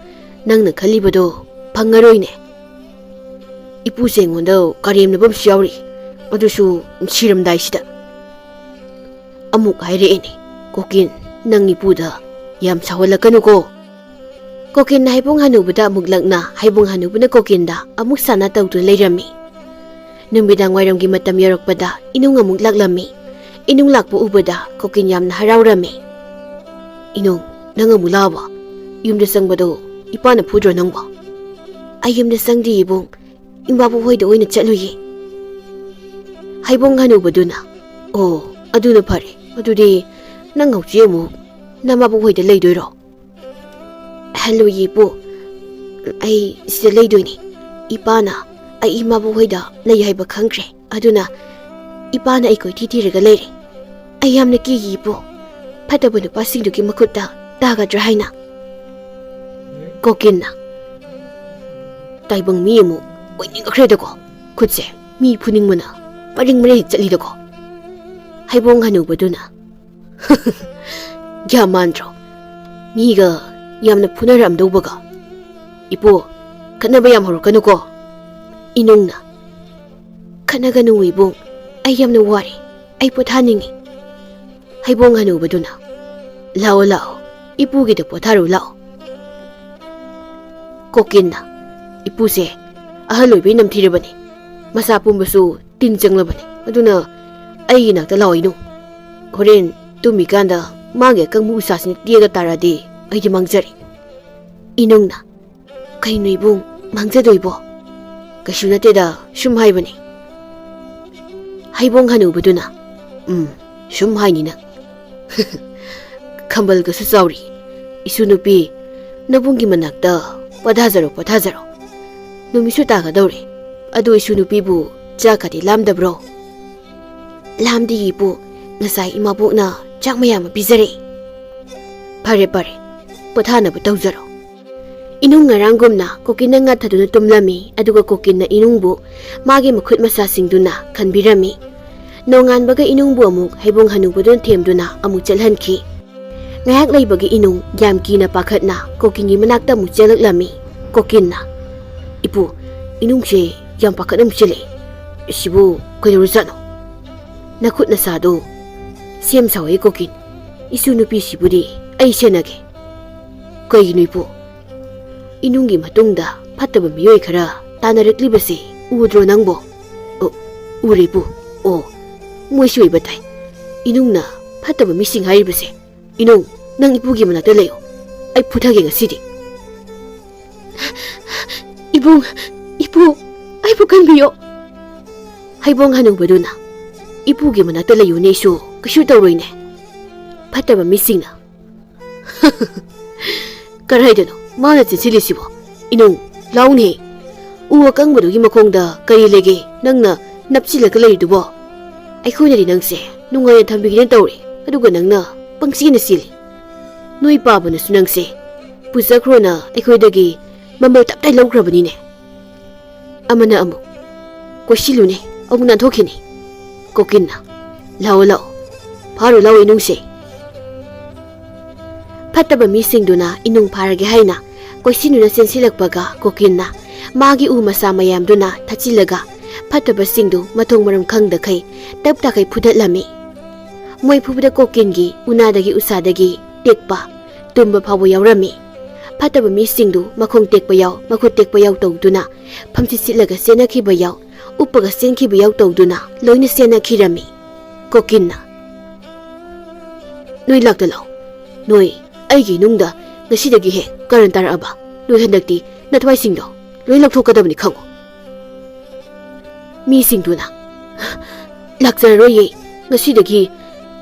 ꯅꯪꯅ ꯈꯜꯂꯤꯕꯗꯣ ꯐꯪꯉꯔꯣꯏꯅꯦ꯫ ꯏꯄꯨꯁꯦ ꯑꯩꯉꯣꯟꯗ ꯀꯔꯦꯝꯅꯕ ꯑꯃꯁꯨ ꯌꯥꯎꯔꯤ, ꯑꯗꯨꯁꯨ ꯁꯤꯔꯝꯗꯥꯏꯁꯤꯗ꯫" ꯑꯃꯨꯛ ꯍꯥꯏꯔꯛꯑꯦꯅꯦ, "ꯀꯣꯀꯤꯟ, ꯅꯪ ꯏꯄꯨꯗ ꯌꯥꯝ ꯁꯥꯎꯍꯜꯂꯛꯀꯅꯨꯀꯣ꯫" ꯀꯣꯀꯤꯟꯅ ꯍꯩꯕꯣꯡ ꯍꯅꯨꯕꯗ ꯑꯃꯨꯛ ꯂꯛꯅ, ꯍꯩꯕꯣꯡ ꯍꯅꯨꯕꯅ ꯀꯣꯀꯤꯟꯗ ꯑꯃꯨꯛ ꯁꯥꯟꯅ ꯇꯧꯗꯨꯅ ꯂꯩꯔꯝꯃꯤ꯫ ꯅꯨꯃꯤꯗꯥꯡ ꯋꯥꯏꯔꯝꯒꯤ ꯃꯇꯝ ꯌꯧꯔꯛꯄꯗ ꯏꯅꯨꯡ ꯑꯃꯨꯛ ꯂꯥꯛꯂꯝꯃꯤ꯫ ꯏꯅꯨꯡ ꯂꯥꯛꯄ ꯎꯕꯗ ꯀꯣꯀꯤꯟ ꯌꯥꯝꯅ ꯍꯔꯥꯎꯔꯝꯃꯤ꯫ "ꯏꯅꯨꯡ, ꯅꯪ ꯑꯃꯨꯛ ꯂꯥꯛꯑꯕꯣ? ꯌꯨꯝꯗ ꯆꯪꯕꯗꯣ ꯏꯄꯥꯅ ꯐꯨꯗ꯭ꯔꯣ ꯅꯪꯕꯣ?" "ꯑꯩ ꯌꯨꯝꯗ ꯆꯪꯗꯦ ꯏꯕꯨꯡ, ꯏꯃꯥꯕꯨ ꯍꯣꯏꯗ ꯑꯣꯏꯅ ꯆꯠꯂꯨꯏꯌꯦ꯫" ꯍꯩꯕꯣꯡ ꯍꯅꯨꯕꯗꯨꯅ, "ꯑꯣ, ꯑꯗꯨꯅ ꯐꯔꯦ꯫ ꯑꯗꯨꯗꯤ ꯅꯪ ꯍꯧꯖꯤꯛ ꯑꯃꯨꯛ ꯅꯃꯥꯕꯨ ꯍꯣꯏꯗ ꯂꯩꯗꯣꯏꯔꯣ?" "ꯍꯜꯂꯣ ꯏꯄꯨ, ꯑꯩ ꯁꯤꯗ ꯂꯩꯗꯣꯏꯅꯤ꯫ ꯏꯄꯥꯅ ꯑꯩ ꯏꯃꯥꯕꯨ ꯍꯣꯏꯗ ꯂꯩ ꯍꯥꯏꯕ ꯈꯪꯈ꯭ꯔꯦ, ꯑꯗꯨꯅ ꯏꯄꯥꯅ ꯑꯩ ꯀꯣꯏꯊꯤ ꯊꯤꯔꯒ ꯂꯩꯔꯦ꯫ ꯑꯩ ꯌꯥꯝꯅ ꯀꯤꯒꯤ ꯏꯄꯨ, ꯐꯠꯇꯕ ꯅꯨꯄꯥꯁꯤꯡꯗꯨꯒꯤ ꯃꯈꯨꯠꯇ ꯇꯥꯒꯗ꯭ꯔꯥ ꯍꯥꯏꯅ꯫" ꯀꯣꯀꯤꯟꯅ, "ꯇꯥꯏꯕꯪ ꯃꯤ ꯑꯃꯨꯛ ꯑꯣꯏꯅꯤꯡꯈ꯭ꯔꯦꯗꯀꯣ꯫ ꯈꯨꯠꯁꯦ ꯃꯤ ꯐꯨꯅꯤꯡꯕꯅ ꯃꯔꯤꯡ ꯃꯔꯤꯡ ꯆꯠꯂꯤꯗꯀꯣ꯫" ꯍꯩꯕꯣꯡ ꯍꯅꯨꯕꯗꯨꯅ, "ꯒ꯭ꯌꯥꯟ ꯃꯥꯟꯗ꯭ꯔꯣ? ꯃꯤꯒ ꯌꯥꯝꯅ ꯐꯨꯅꯔꯝꯗꯧꯕꯒ꯫ ꯏꯄꯨ, ꯈꯠꯅꯕ ꯌꯥꯝ ꯍꯧꯔꯛꯀꯅꯨꯀꯣ꯫" ꯏꯅꯨꯡꯅ, "ꯈꯠꯅꯒꯅꯨ ꯏꯕꯨꯡ, ꯑꯩ ꯌꯥꯝꯅ ꯋꯥꯔꯦ, ꯑꯩ ꯄꯣꯊꯥꯅꯤꯡꯉꯤ꯫" ꯍꯩꯕꯣꯡ ꯍꯅꯨꯕꯗꯨꯅ, "ꯂꯥꯛꯑꯣ ꯂꯥꯛꯑꯣ, ꯏꯄꯨꯒꯤꯗ ꯄꯣꯊꯥꯔꯨ ꯂꯥꯛꯑꯣ꯫" ꯀꯣꯀꯤꯟꯅ, "ꯏꯄꯨꯁꯦ ꯑꯍꯜ ꯑꯣꯏꯕꯩ ꯅꯝꯊꯤꯔꯕꯅꯤ, ꯃꯁꯥ ꯄꯨꯝꯕꯁꯨ ꯇꯤꯟ ꯆꯪꯂꯕꯅꯤ, ꯑꯗꯨꯅ ꯑꯩꯒꯤ ꯅꯥꯛꯇ ꯂꯥꯛꯑꯣ ꯏꯅꯨꯡ꯫ ꯍꯣꯔꯦꯟ ꯇꯨꯝꯃꯤꯀꯥꯟꯗ ꯃꯥꯒꯤ ꯑꯀꯪꯕ ꯎꯁꯥꯁꯤꯅ ꯇꯦꯛꯑꯒ ꯇꯥꯔꯛꯑꯗꯤ ꯑꯩꯗꯤ ꯃꯥꯡꯖꯔꯦ꯫" ꯏꯅꯨꯡꯅ, "ꯀꯩꯅꯣ ꯏꯕꯨꯡ, ꯃꯥꯡꯖꯗꯣꯏꯕꯣ?" "ꯀꯩꯁꯨ ꯅꯠꯇꯦꯗ, ꯁꯨꯝ ꯍꯥꯏꯕꯅꯤ꯫" ꯍꯩꯕꯣꯡ ꯍꯅꯨꯕꯗꯨꯅ, "ꯎꯝ, ꯁꯨꯝ ꯍꯥꯏꯅꯤ ꯅꯪ꯫ ꯈꯝꯕꯜꯒꯁꯨ ꯆꯥꯎꯔꯤ꯫ ꯏꯁꯨ ꯅꯨꯄꯤ, ꯅꯕꯨꯡꯒꯤ ꯃꯅꯥꯛꯇ ꯄꯣꯊꯥꯖꯔꯣ, ꯄꯣꯊꯥꯖꯔꯣ꯫ ꯅꯨꯃꯤꯠꯁꯨ ꯇꯥꯒꯗꯧꯔꯦ꯫ ꯑꯗꯨ ꯏꯁꯨ ꯅꯨꯄꯤꯕꯨ ꯆꯥꯛꯀꯗꯤ ꯂꯥꯝꯗꯕ꯭ꯔꯣ?" "ꯂꯥꯝꯗꯦ ꯏꯄꯨ, ꯉꯁꯥꯏ ꯏꯃꯥꯕꯣꯛꯅ ꯆꯥꯛ ꯃꯌꯥꯝ ꯑꯃ ꯄꯤꯖꯔꯦ꯫" "ꯐꯔꯦ ꯐꯔꯦ, ꯄꯣꯊꯥꯅꯕ ꯇꯧꯖꯔꯣ꯫" ꯏꯅꯨꯡ ꯉꯔꯥꯡꯒꯨꯝꯅ ꯀꯣꯀꯤꯟꯅ ꯉꯥꯊꯗꯨꯅ ꯇꯨꯝꯂꯝꯃꯤ, ꯑꯗꯨꯒ ꯀꯣꯀꯤꯟꯅ ꯏꯅꯨꯡꯕꯨ ꯃꯥꯒꯤ ꯃꯈꯨꯠ ꯃꯁꯥꯁꯤꯡꯗꯨꯅ ꯈꯟꯕꯤꯔꯝꯃꯤ꯫ ꯅꯣꯡꯉꯥꯟꯕꯒ ꯏꯅꯨꯡꯕꯨ ꯑꯃꯨꯛ ꯍꯩꯕꯣꯡ ꯍꯅꯨꯕꯗꯨꯅ ꯊꯦꯝꯗꯨꯅ ꯑꯃꯨꯛ ꯆꯠꯍꯟꯈꯤ꯫ ꯉꯥꯏꯍꯥꯛ ꯂꯩꯕꯒ ꯏꯅꯨꯡ ꯌꯥꯝ ꯀꯤꯅ ꯄꯥꯈꯠꯅ ꯀꯣꯀꯤꯟꯒꯤ ꯃꯅꯥꯛꯇ ꯑꯃꯨꯛ ꯆꯦꯜꯂꯛꯂꯝꯃꯤ꯫ ꯀꯣꯀꯤꯟꯅ, "ꯏꯄꯨ, ꯏꯅꯨꯡꯁꯦ ꯌꯥꯝ ꯄꯥꯈꯠꯅ ꯑꯃꯨꯛ ꯆꯦꯜꯂꯛꯑꯦ꯫ ꯁꯤꯕꯨ ꯀꯩꯗꯧꯔꯖꯥꯠꯅꯣ? ꯅꯈꯨꯠ ꯅꯁꯥꯗꯣ ꯁꯦꯝ ꯁꯥꯎꯑꯦ ꯀꯣꯀꯤꯟ꯫ ꯏꯁꯨ ꯅꯨꯄꯤꯁꯤꯕꯨꯗꯤ ꯑꯩ ꯁꯦꯟꯅꯒꯦ꯫" "ꯀꯩꯒꯤꯅꯣ ꯏꯄꯨ? ꯏꯅꯨꯡꯒꯤ ꯃꯇꯨꯡꯗ ꯐꯠꯇꯕ ꯃꯤꯑꯣꯏ ꯈꯔ ꯇꯥꯟꯅꯔꯛꯂꯤꯕꯁꯦ ꯎꯗ꯭ꯔꯣ ꯅꯪꯕꯣ?" "ꯑꯣ, ꯎꯔꯦ ꯏꯄꯨ꯫ ꯑꯣ, ꯃꯣꯏꯁꯨ ꯑꯣꯏꯕ ꯇꯥꯏ꯫ ꯏꯅꯨꯡꯅ ꯐꯠꯇꯕ ꯃꯤꯁꯤꯡ ꯍꯥꯏꯔꯤꯕꯁꯦ? ꯏꯅꯨꯡ, ꯅꯪ ꯏꯄꯨꯒꯤ ꯃꯅꯥꯛꯇ ꯂꯩꯌꯨ꯫ ꯑꯩ ꯐꯨꯊꯒꯦ ꯉꯁꯤꯗꯤ꯫ ꯏꯕꯨꯡ, ꯏꯄꯨ, ꯑꯩꯕꯨ ꯀꯟꯕꯤꯌꯣ꯫ ꯍꯩꯕꯣꯡ ꯍꯅꯨꯕꯗꯨꯅ, "ꯏꯄꯨꯒꯤ ꯃꯅꯥꯛꯇ ꯂꯩꯌꯨꯅꯦ, ꯏꯁꯨ, ꯀꯩꯁꯨ ꯇꯧꯔꯣꯏꯅꯦ꯫ ꯐꯠꯇꯕ ꯃꯤꯁꯤꯡꯅ" "ꯀꯔꯥꯏꯗꯅꯣ ꯃꯥꯅ ꯆꯦꯟꯁꯤꯜꯂꯤꯁꯤꯕꯣ? ꯏꯅꯨꯡ, ꯂꯥꯎꯅꯦ꯫ ꯎ ꯑꯀꯪꯕꯗꯨꯒꯤ ꯃꯈꯣꯡꯗ ꯀꯔꯤ ꯂꯩꯒꯦ ꯅꯪꯅ ꯅꯞꯁꯤꯜꯂꯒ ꯂꯩꯔꯤꯗꯨꯕꯣ? ꯑꯩꯈꯣꯏꯅꯗꯤ ꯅꯪꯁꯦ ꯅꯨꯡꯉꯥꯏꯅ ꯊꯝꯕꯤꯒꯦꯅ ꯇꯧꯔꯦ, ꯑꯗꯨꯒ ꯅꯪꯅ ꯄꯪꯆꯦꯟꯗ ꯆꯦꯜꯂꯤ꯫ ꯅꯣꯏ ꯄꯥꯕꯅꯁꯨ ꯅꯪꯁꯦ ꯄꯨꯖꯈ꯭ꯔꯣꯅ ꯑꯩꯈꯣꯏꯗꯒꯤ ꯃꯃꯜ ꯇꯞꯇꯥꯏ ꯂꯧꯈ꯭ꯔꯕꯅꯤꯅꯦ꯫" ꯑꯃꯅ ꯑꯃꯨꯛ, "ꯀꯣꯏꯁꯤꯜꯂꯨꯅꯦ, ꯑꯃꯨꯛ ꯅꯥꯟꯊꯣꯛꯈꯤꯅꯤ꯫" ꯀꯣꯀꯤꯟꯅ, "ꯂꯥꯛꯑꯣ, ꯂꯥꯛꯑꯣ, ꯐꯥꯔꯨ ꯂꯥꯛꯑꯣ ꯏꯅꯨꯡꯁꯦ꯫" ꯐꯠꯇꯕ ꯃꯤꯁꯤꯡꯗꯨꯅ ꯏꯅꯨꯡ ꯐꯥꯔꯒꯦ ꯍꯥꯏꯅ ꯀꯣꯏꯁꯤꯟꯗꯨꯅ ꯆꯦꯟꯁꯤꯜꯂꯛꯄꯒ, ꯀꯣꯀꯤꯟꯅ ꯃꯥꯒꯤ ꯎ ꯃꯆꯥ ꯃꯌꯥꯝꯗꯨꯅ ꯊꯠꯆꯤꯜꯂꯒ ꯐꯠꯇꯕꯁꯤꯡꯗꯨ ꯃꯊꯣꯡ ꯃꯔꯝ ꯈꯪꯗꯈꯩ ꯇꯞ ꯇꯥꯈꯩ ꯐꯨꯗꯠꯂꯝꯃꯤ꯫ ꯃꯣꯏ ꯐꯨꯕꯗ ꯀꯣꯀꯤꯟꯒꯤ ꯎꯅꯥꯗꯒꯤ ꯎꯁꯥꯗꯒꯤ ꯇꯦꯛꯄ, ꯇꯨꯝꯕ ꯐꯥꯎꯕ ꯌꯥꯎꯔꯝꯃꯤ꯫ ꯐꯠꯇꯕ ꯃꯤꯁꯤꯡꯗꯨ ꯃꯈꯣꯡ ꯇꯦꯛꯄ ꯌꯥꯎ, ꯃꯈꯨꯠ ꯇꯦꯛꯄ ꯌꯥꯎ ꯇꯧꯗꯨꯅ ꯐꯝꯆꯤꯠ ꯆꯤꯠꯂꯒ ꯆꯦꯟꯅꯈꯤꯕ ꯌꯥꯎ, ꯎꯞꯄꯒ ꯆꯦꯟꯈꯤꯕ ꯌꯥꯎ ꯇꯧꯗꯨꯅ ꯂꯣꯏꯅ ꯆꯦꯟꯅꯈꯤꯔꯝꯃꯤ꯫ ꯀꯣꯀꯤꯟꯅ, "ꯅꯣꯏ ꯂꯥꯛꯇ ꯂꯥꯛꯑꯣ꯫ ꯅꯣꯏ ꯑꯩꯒꯤ ꯏꯅꯨꯡꯗ ꯉꯁꯤꯗꯒꯤ ꯍꯦꯛ ꯀꯔꯟ ꯇꯥꯔꯛꯑꯕ, ꯅꯣꯏ ꯍꯟꯗꯛꯇꯤ ꯅꯊ꯭ꯋꯥꯏꯁꯤꯡꯗꯣ ꯂꯣꯏ ꯂꯧꯊꯣꯛꯀꯗꯕꯅꯤ ꯈꯪꯉꯨ꯫" ꯃꯤꯁꯤꯡꯗꯨꯅ, "ꯂꯥꯛꯆꯔꯔꯣꯏꯌꯦ, ꯉꯁꯤꯗꯒꯤ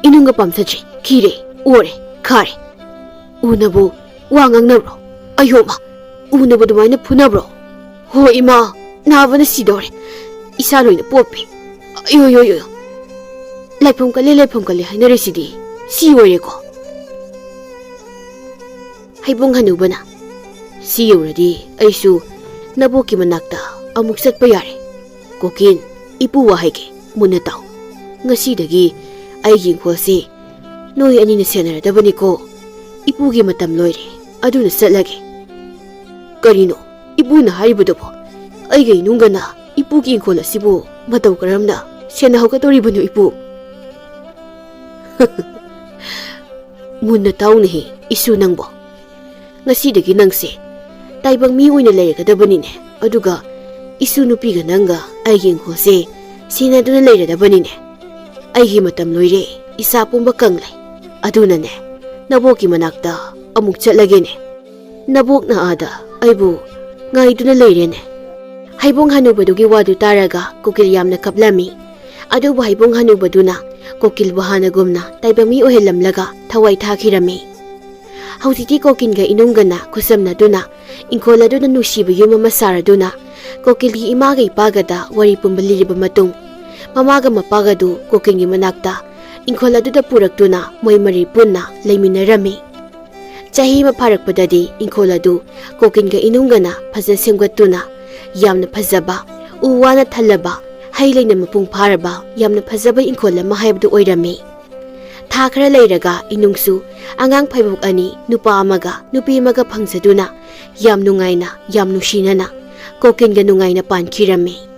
ꯏꯅꯨꯡꯒ ꯄꯥꯝꯖꯗ꯭ꯔꯦ, ꯈꯤꯔꯦ, ꯑꯣꯔꯦ, ꯈꯥꯔꯦ꯫ ꯎꯅꯕꯨ ꯋꯥ ꯉꯥꯡꯅꯕ꯭ꯔꯣ? ꯑꯌꯣꯃ, ꯎꯅꯕ ꯑꯗꯨꯃꯥꯏꯅ ꯐꯨꯅꯕ꯭ꯔꯣ? ꯍꯣ ꯏꯃꯥ, ꯅꯥꯕꯅ ꯁꯤꯗꯧꯔꯦ꯫ ꯏꯁꯥ ꯂꯣꯏꯅ ꯄꯣꯞꯄꯦ꯫ ꯑꯌꯣ, ꯌꯣ, ꯌꯣ, ꯌꯣ꯫ ꯂꯥꯏꯐꯝ ꯀꯜꯂꯦ, ꯂꯥꯏꯐꯝ ꯀꯜꯂꯦ ꯍꯥꯏꯅꯔꯤꯁꯤꯗꯤ ꯁꯤ ꯑꯣꯏꯔꯦꯀꯣ꯫" ꯍꯩꯕꯨꯡ ꯍꯅꯨꯕꯅ, "ꯁꯤ ꯌꯧꯔꯗꯤ ꯑꯩꯁꯨ ꯅꯕꯣꯛꯀꯤ ꯃꯅꯥꯛꯇ ꯑꯃꯨꯛ ꯆꯠꯄ ꯌꯥꯔꯦ꯫ ꯀꯣꯀꯤꯟ, ꯏꯄꯨ ꯋꯥ ꯍꯥꯏꯒꯦ, ꯃꯨꯟꯅ ꯇꯥꯎ꯫ ꯉꯁꯤꯗꯒꯤ ꯑꯩꯒꯤ ꯏꯪꯈꯣꯜꯁꯤ ꯅꯣꯏ ꯑꯅꯤꯅ ꯁꯦꯟꯅꯔꯗꯕꯅꯤꯀꯣ꯫ ꯏꯄꯨꯒꯤ ꯃꯇꯝ ꯂꯣꯏꯔꯦ, ꯑꯗꯨꯅ ꯆꯠꯂꯒꯦ꯫" "ꯀꯔꯤꯅꯣ ꯏꯄꯨꯅ ꯍꯥꯏꯔꯤꯕꯗꯨꯕꯣ? ꯑꯩꯒ ꯏꯅꯨꯡꯒꯅ ꯏꯄꯨꯒꯤ ꯏꯪꯈꯣꯜ ꯑꯁꯤꯕꯨ ꯃꯇꯧ ꯀꯔꯝꯅ ꯁꯦꯟꯅꯍꯧꯒꯗꯧꯔꯤꯕꯅꯣ ꯏꯄꯨ?" "ꯃꯨꯟꯅ ꯇꯥꯎꯅꯦꯍꯦ, ꯏꯁꯨ ꯅꯪꯕꯣ꯫ ꯉꯁꯤꯗꯒꯤ ꯅꯪꯁꯦ ꯇꯥꯏꯕꯪ ꯃꯤ ꯑꯣꯏꯅ ꯂꯩꯔꯒꯗꯕꯅꯤꯅꯦ꯫ ꯑꯗꯨꯒ ꯏꯁꯨ ꯅꯨꯄꯤꯒ ꯅꯪꯒ ꯑꯩꯒꯤ ꯏꯪꯈꯣꯜꯁꯦ ꯁꯦꯟꯅꯗꯨꯅ ꯂꯩꯔꯗꯕꯅꯤꯅꯦ꯫ ꯑꯩꯒꯤ ꯃꯇꯝ ꯂꯣꯏꯔꯦ, ꯏꯁꯥ ꯄꯨꯝꯕ ꯀꯪꯂꯦ꯫ ꯑꯗꯨꯅꯅꯦ, ꯅꯕꯣꯛꯀꯤ ꯃꯅꯥꯛꯇ ꯑꯃꯨꯛ ꯆꯠꯂꯒꯦꯅꯦ꯫ ꯅꯕꯣꯛꯅ ꯑꯥꯗ ꯑꯩꯕꯨ ꯉꯥꯏꯗꯨꯅ ꯂꯩꯔꯦꯅꯦ꯫" ꯍꯩꯕꯣꯡ ꯍꯅꯨꯕꯗꯨꯒꯤ ꯋꯥꯗꯨ ꯇꯥꯔꯒ ꯀꯣꯀꯤꯜ ꯌꯥꯝꯅ ꯀꯞꯂꯝꯃꯤ꯫ ꯑꯗꯨꯕꯨ ꯍꯩꯕꯣꯡ ꯍꯅꯨꯕꯗꯨꯅ ꯀꯣꯀꯤꯜꯕꯨ ꯍꯥꯟꯅꯒꯨꯝꯅ ꯇꯥꯏꯕꯪ ꯃꯤ ꯑꯣꯏꯍꯜꯂꯝꯂꯒ ꯊꯋꯥꯏ ꯊꯥꯈꯤꯔꯝꯃꯤ꯫ ꯍꯧꯖꯤꯛꯇꯤ ꯀꯣꯀꯤꯜꯒ ꯏꯅꯨꯡꯒꯅ ꯈꯨꯠꯁꯝꯅꯗꯨꯅ ꯏꯪꯈꯣꯜ ꯑꯗꯨꯗ ꯅꯨꯡꯁꯤꯕ ꯌꯨꯝ ꯑꯃ ꯁꯥꯔꯗꯨꯅ, ꯀꯣꯀꯤꯜꯒꯤ ꯏꯃꯥꯒ ꯏꯄꯥꯒꯗ ꯋꯥꯔꯤ ꯄꯨꯝꯕ ꯂꯤꯔꯕ ꯃꯇꯨꯡ, ꯃꯃꯥꯒ ꯃꯄꯥꯒꯗꯨ ꯀꯣꯀꯤꯜꯒꯤ ꯃꯅꯥꯛꯇ ꯏꯪꯈꯣꯜ ꯑꯗꯨꯗ ꯄꯨꯔꯛꯇꯨꯅ ꯃꯣꯏ ꯃꯔꯤ ꯄꯨꯟꯅ ꯂꯩꯃꯤꯟꯅꯔꯝꯃꯤ꯫ ꯆꯍꯤ ꯑꯃ ꯐꯥꯔꯛꯄꯗꯗꯤ ꯏꯪꯈꯣꯜ ꯑꯗꯨ ꯀꯣꯀꯤꯜꯒ ꯏꯅꯨꯡꯒꯅ ꯐꯖꯅ ꯁꯦꯝꯒꯠꯇꯨꯅ, ꯌꯥꯝꯅ ꯐꯖꯕ, ꯎ ꯋꯥꯅ ꯊꯜꯂꯕ, ꯍꯩ ꯂꯩꯅ ꯃꯄꯨꯡ ꯐꯥꯔꯕ ꯌꯥꯝꯅ ꯐꯖꯕ ꯏꯪꯈꯣꯜ ꯑꯃ ꯍꯥꯏꯕꯗꯨ ꯑꯣꯏꯔꯝꯃꯤ꯫ ꯊꯥ ꯈꯔ ꯂꯩꯔꯒ ꯏꯅꯨꯡꯁꯨ ꯑꯉꯥꯡ ꯐꯩꯕꯣꯛ ꯑꯅꯤ, ꯅꯨꯄꯥ ꯑꯃꯒ ꯅꯨꯄꯤ ꯑꯃꯒ ꯐꯪꯖꯗꯨꯅ, ꯌꯥꯝ ꯅꯨꯡꯉꯥꯏꯅ, ꯌꯥꯝ ꯅꯨꯡꯁꯤꯅꯅ ꯀꯣꯀꯤꯜꯒ ꯅꯨꯡꯉꯥꯏꯅ ꯄꯥꯟꯈꯤꯔꯝꯃꯤ꯫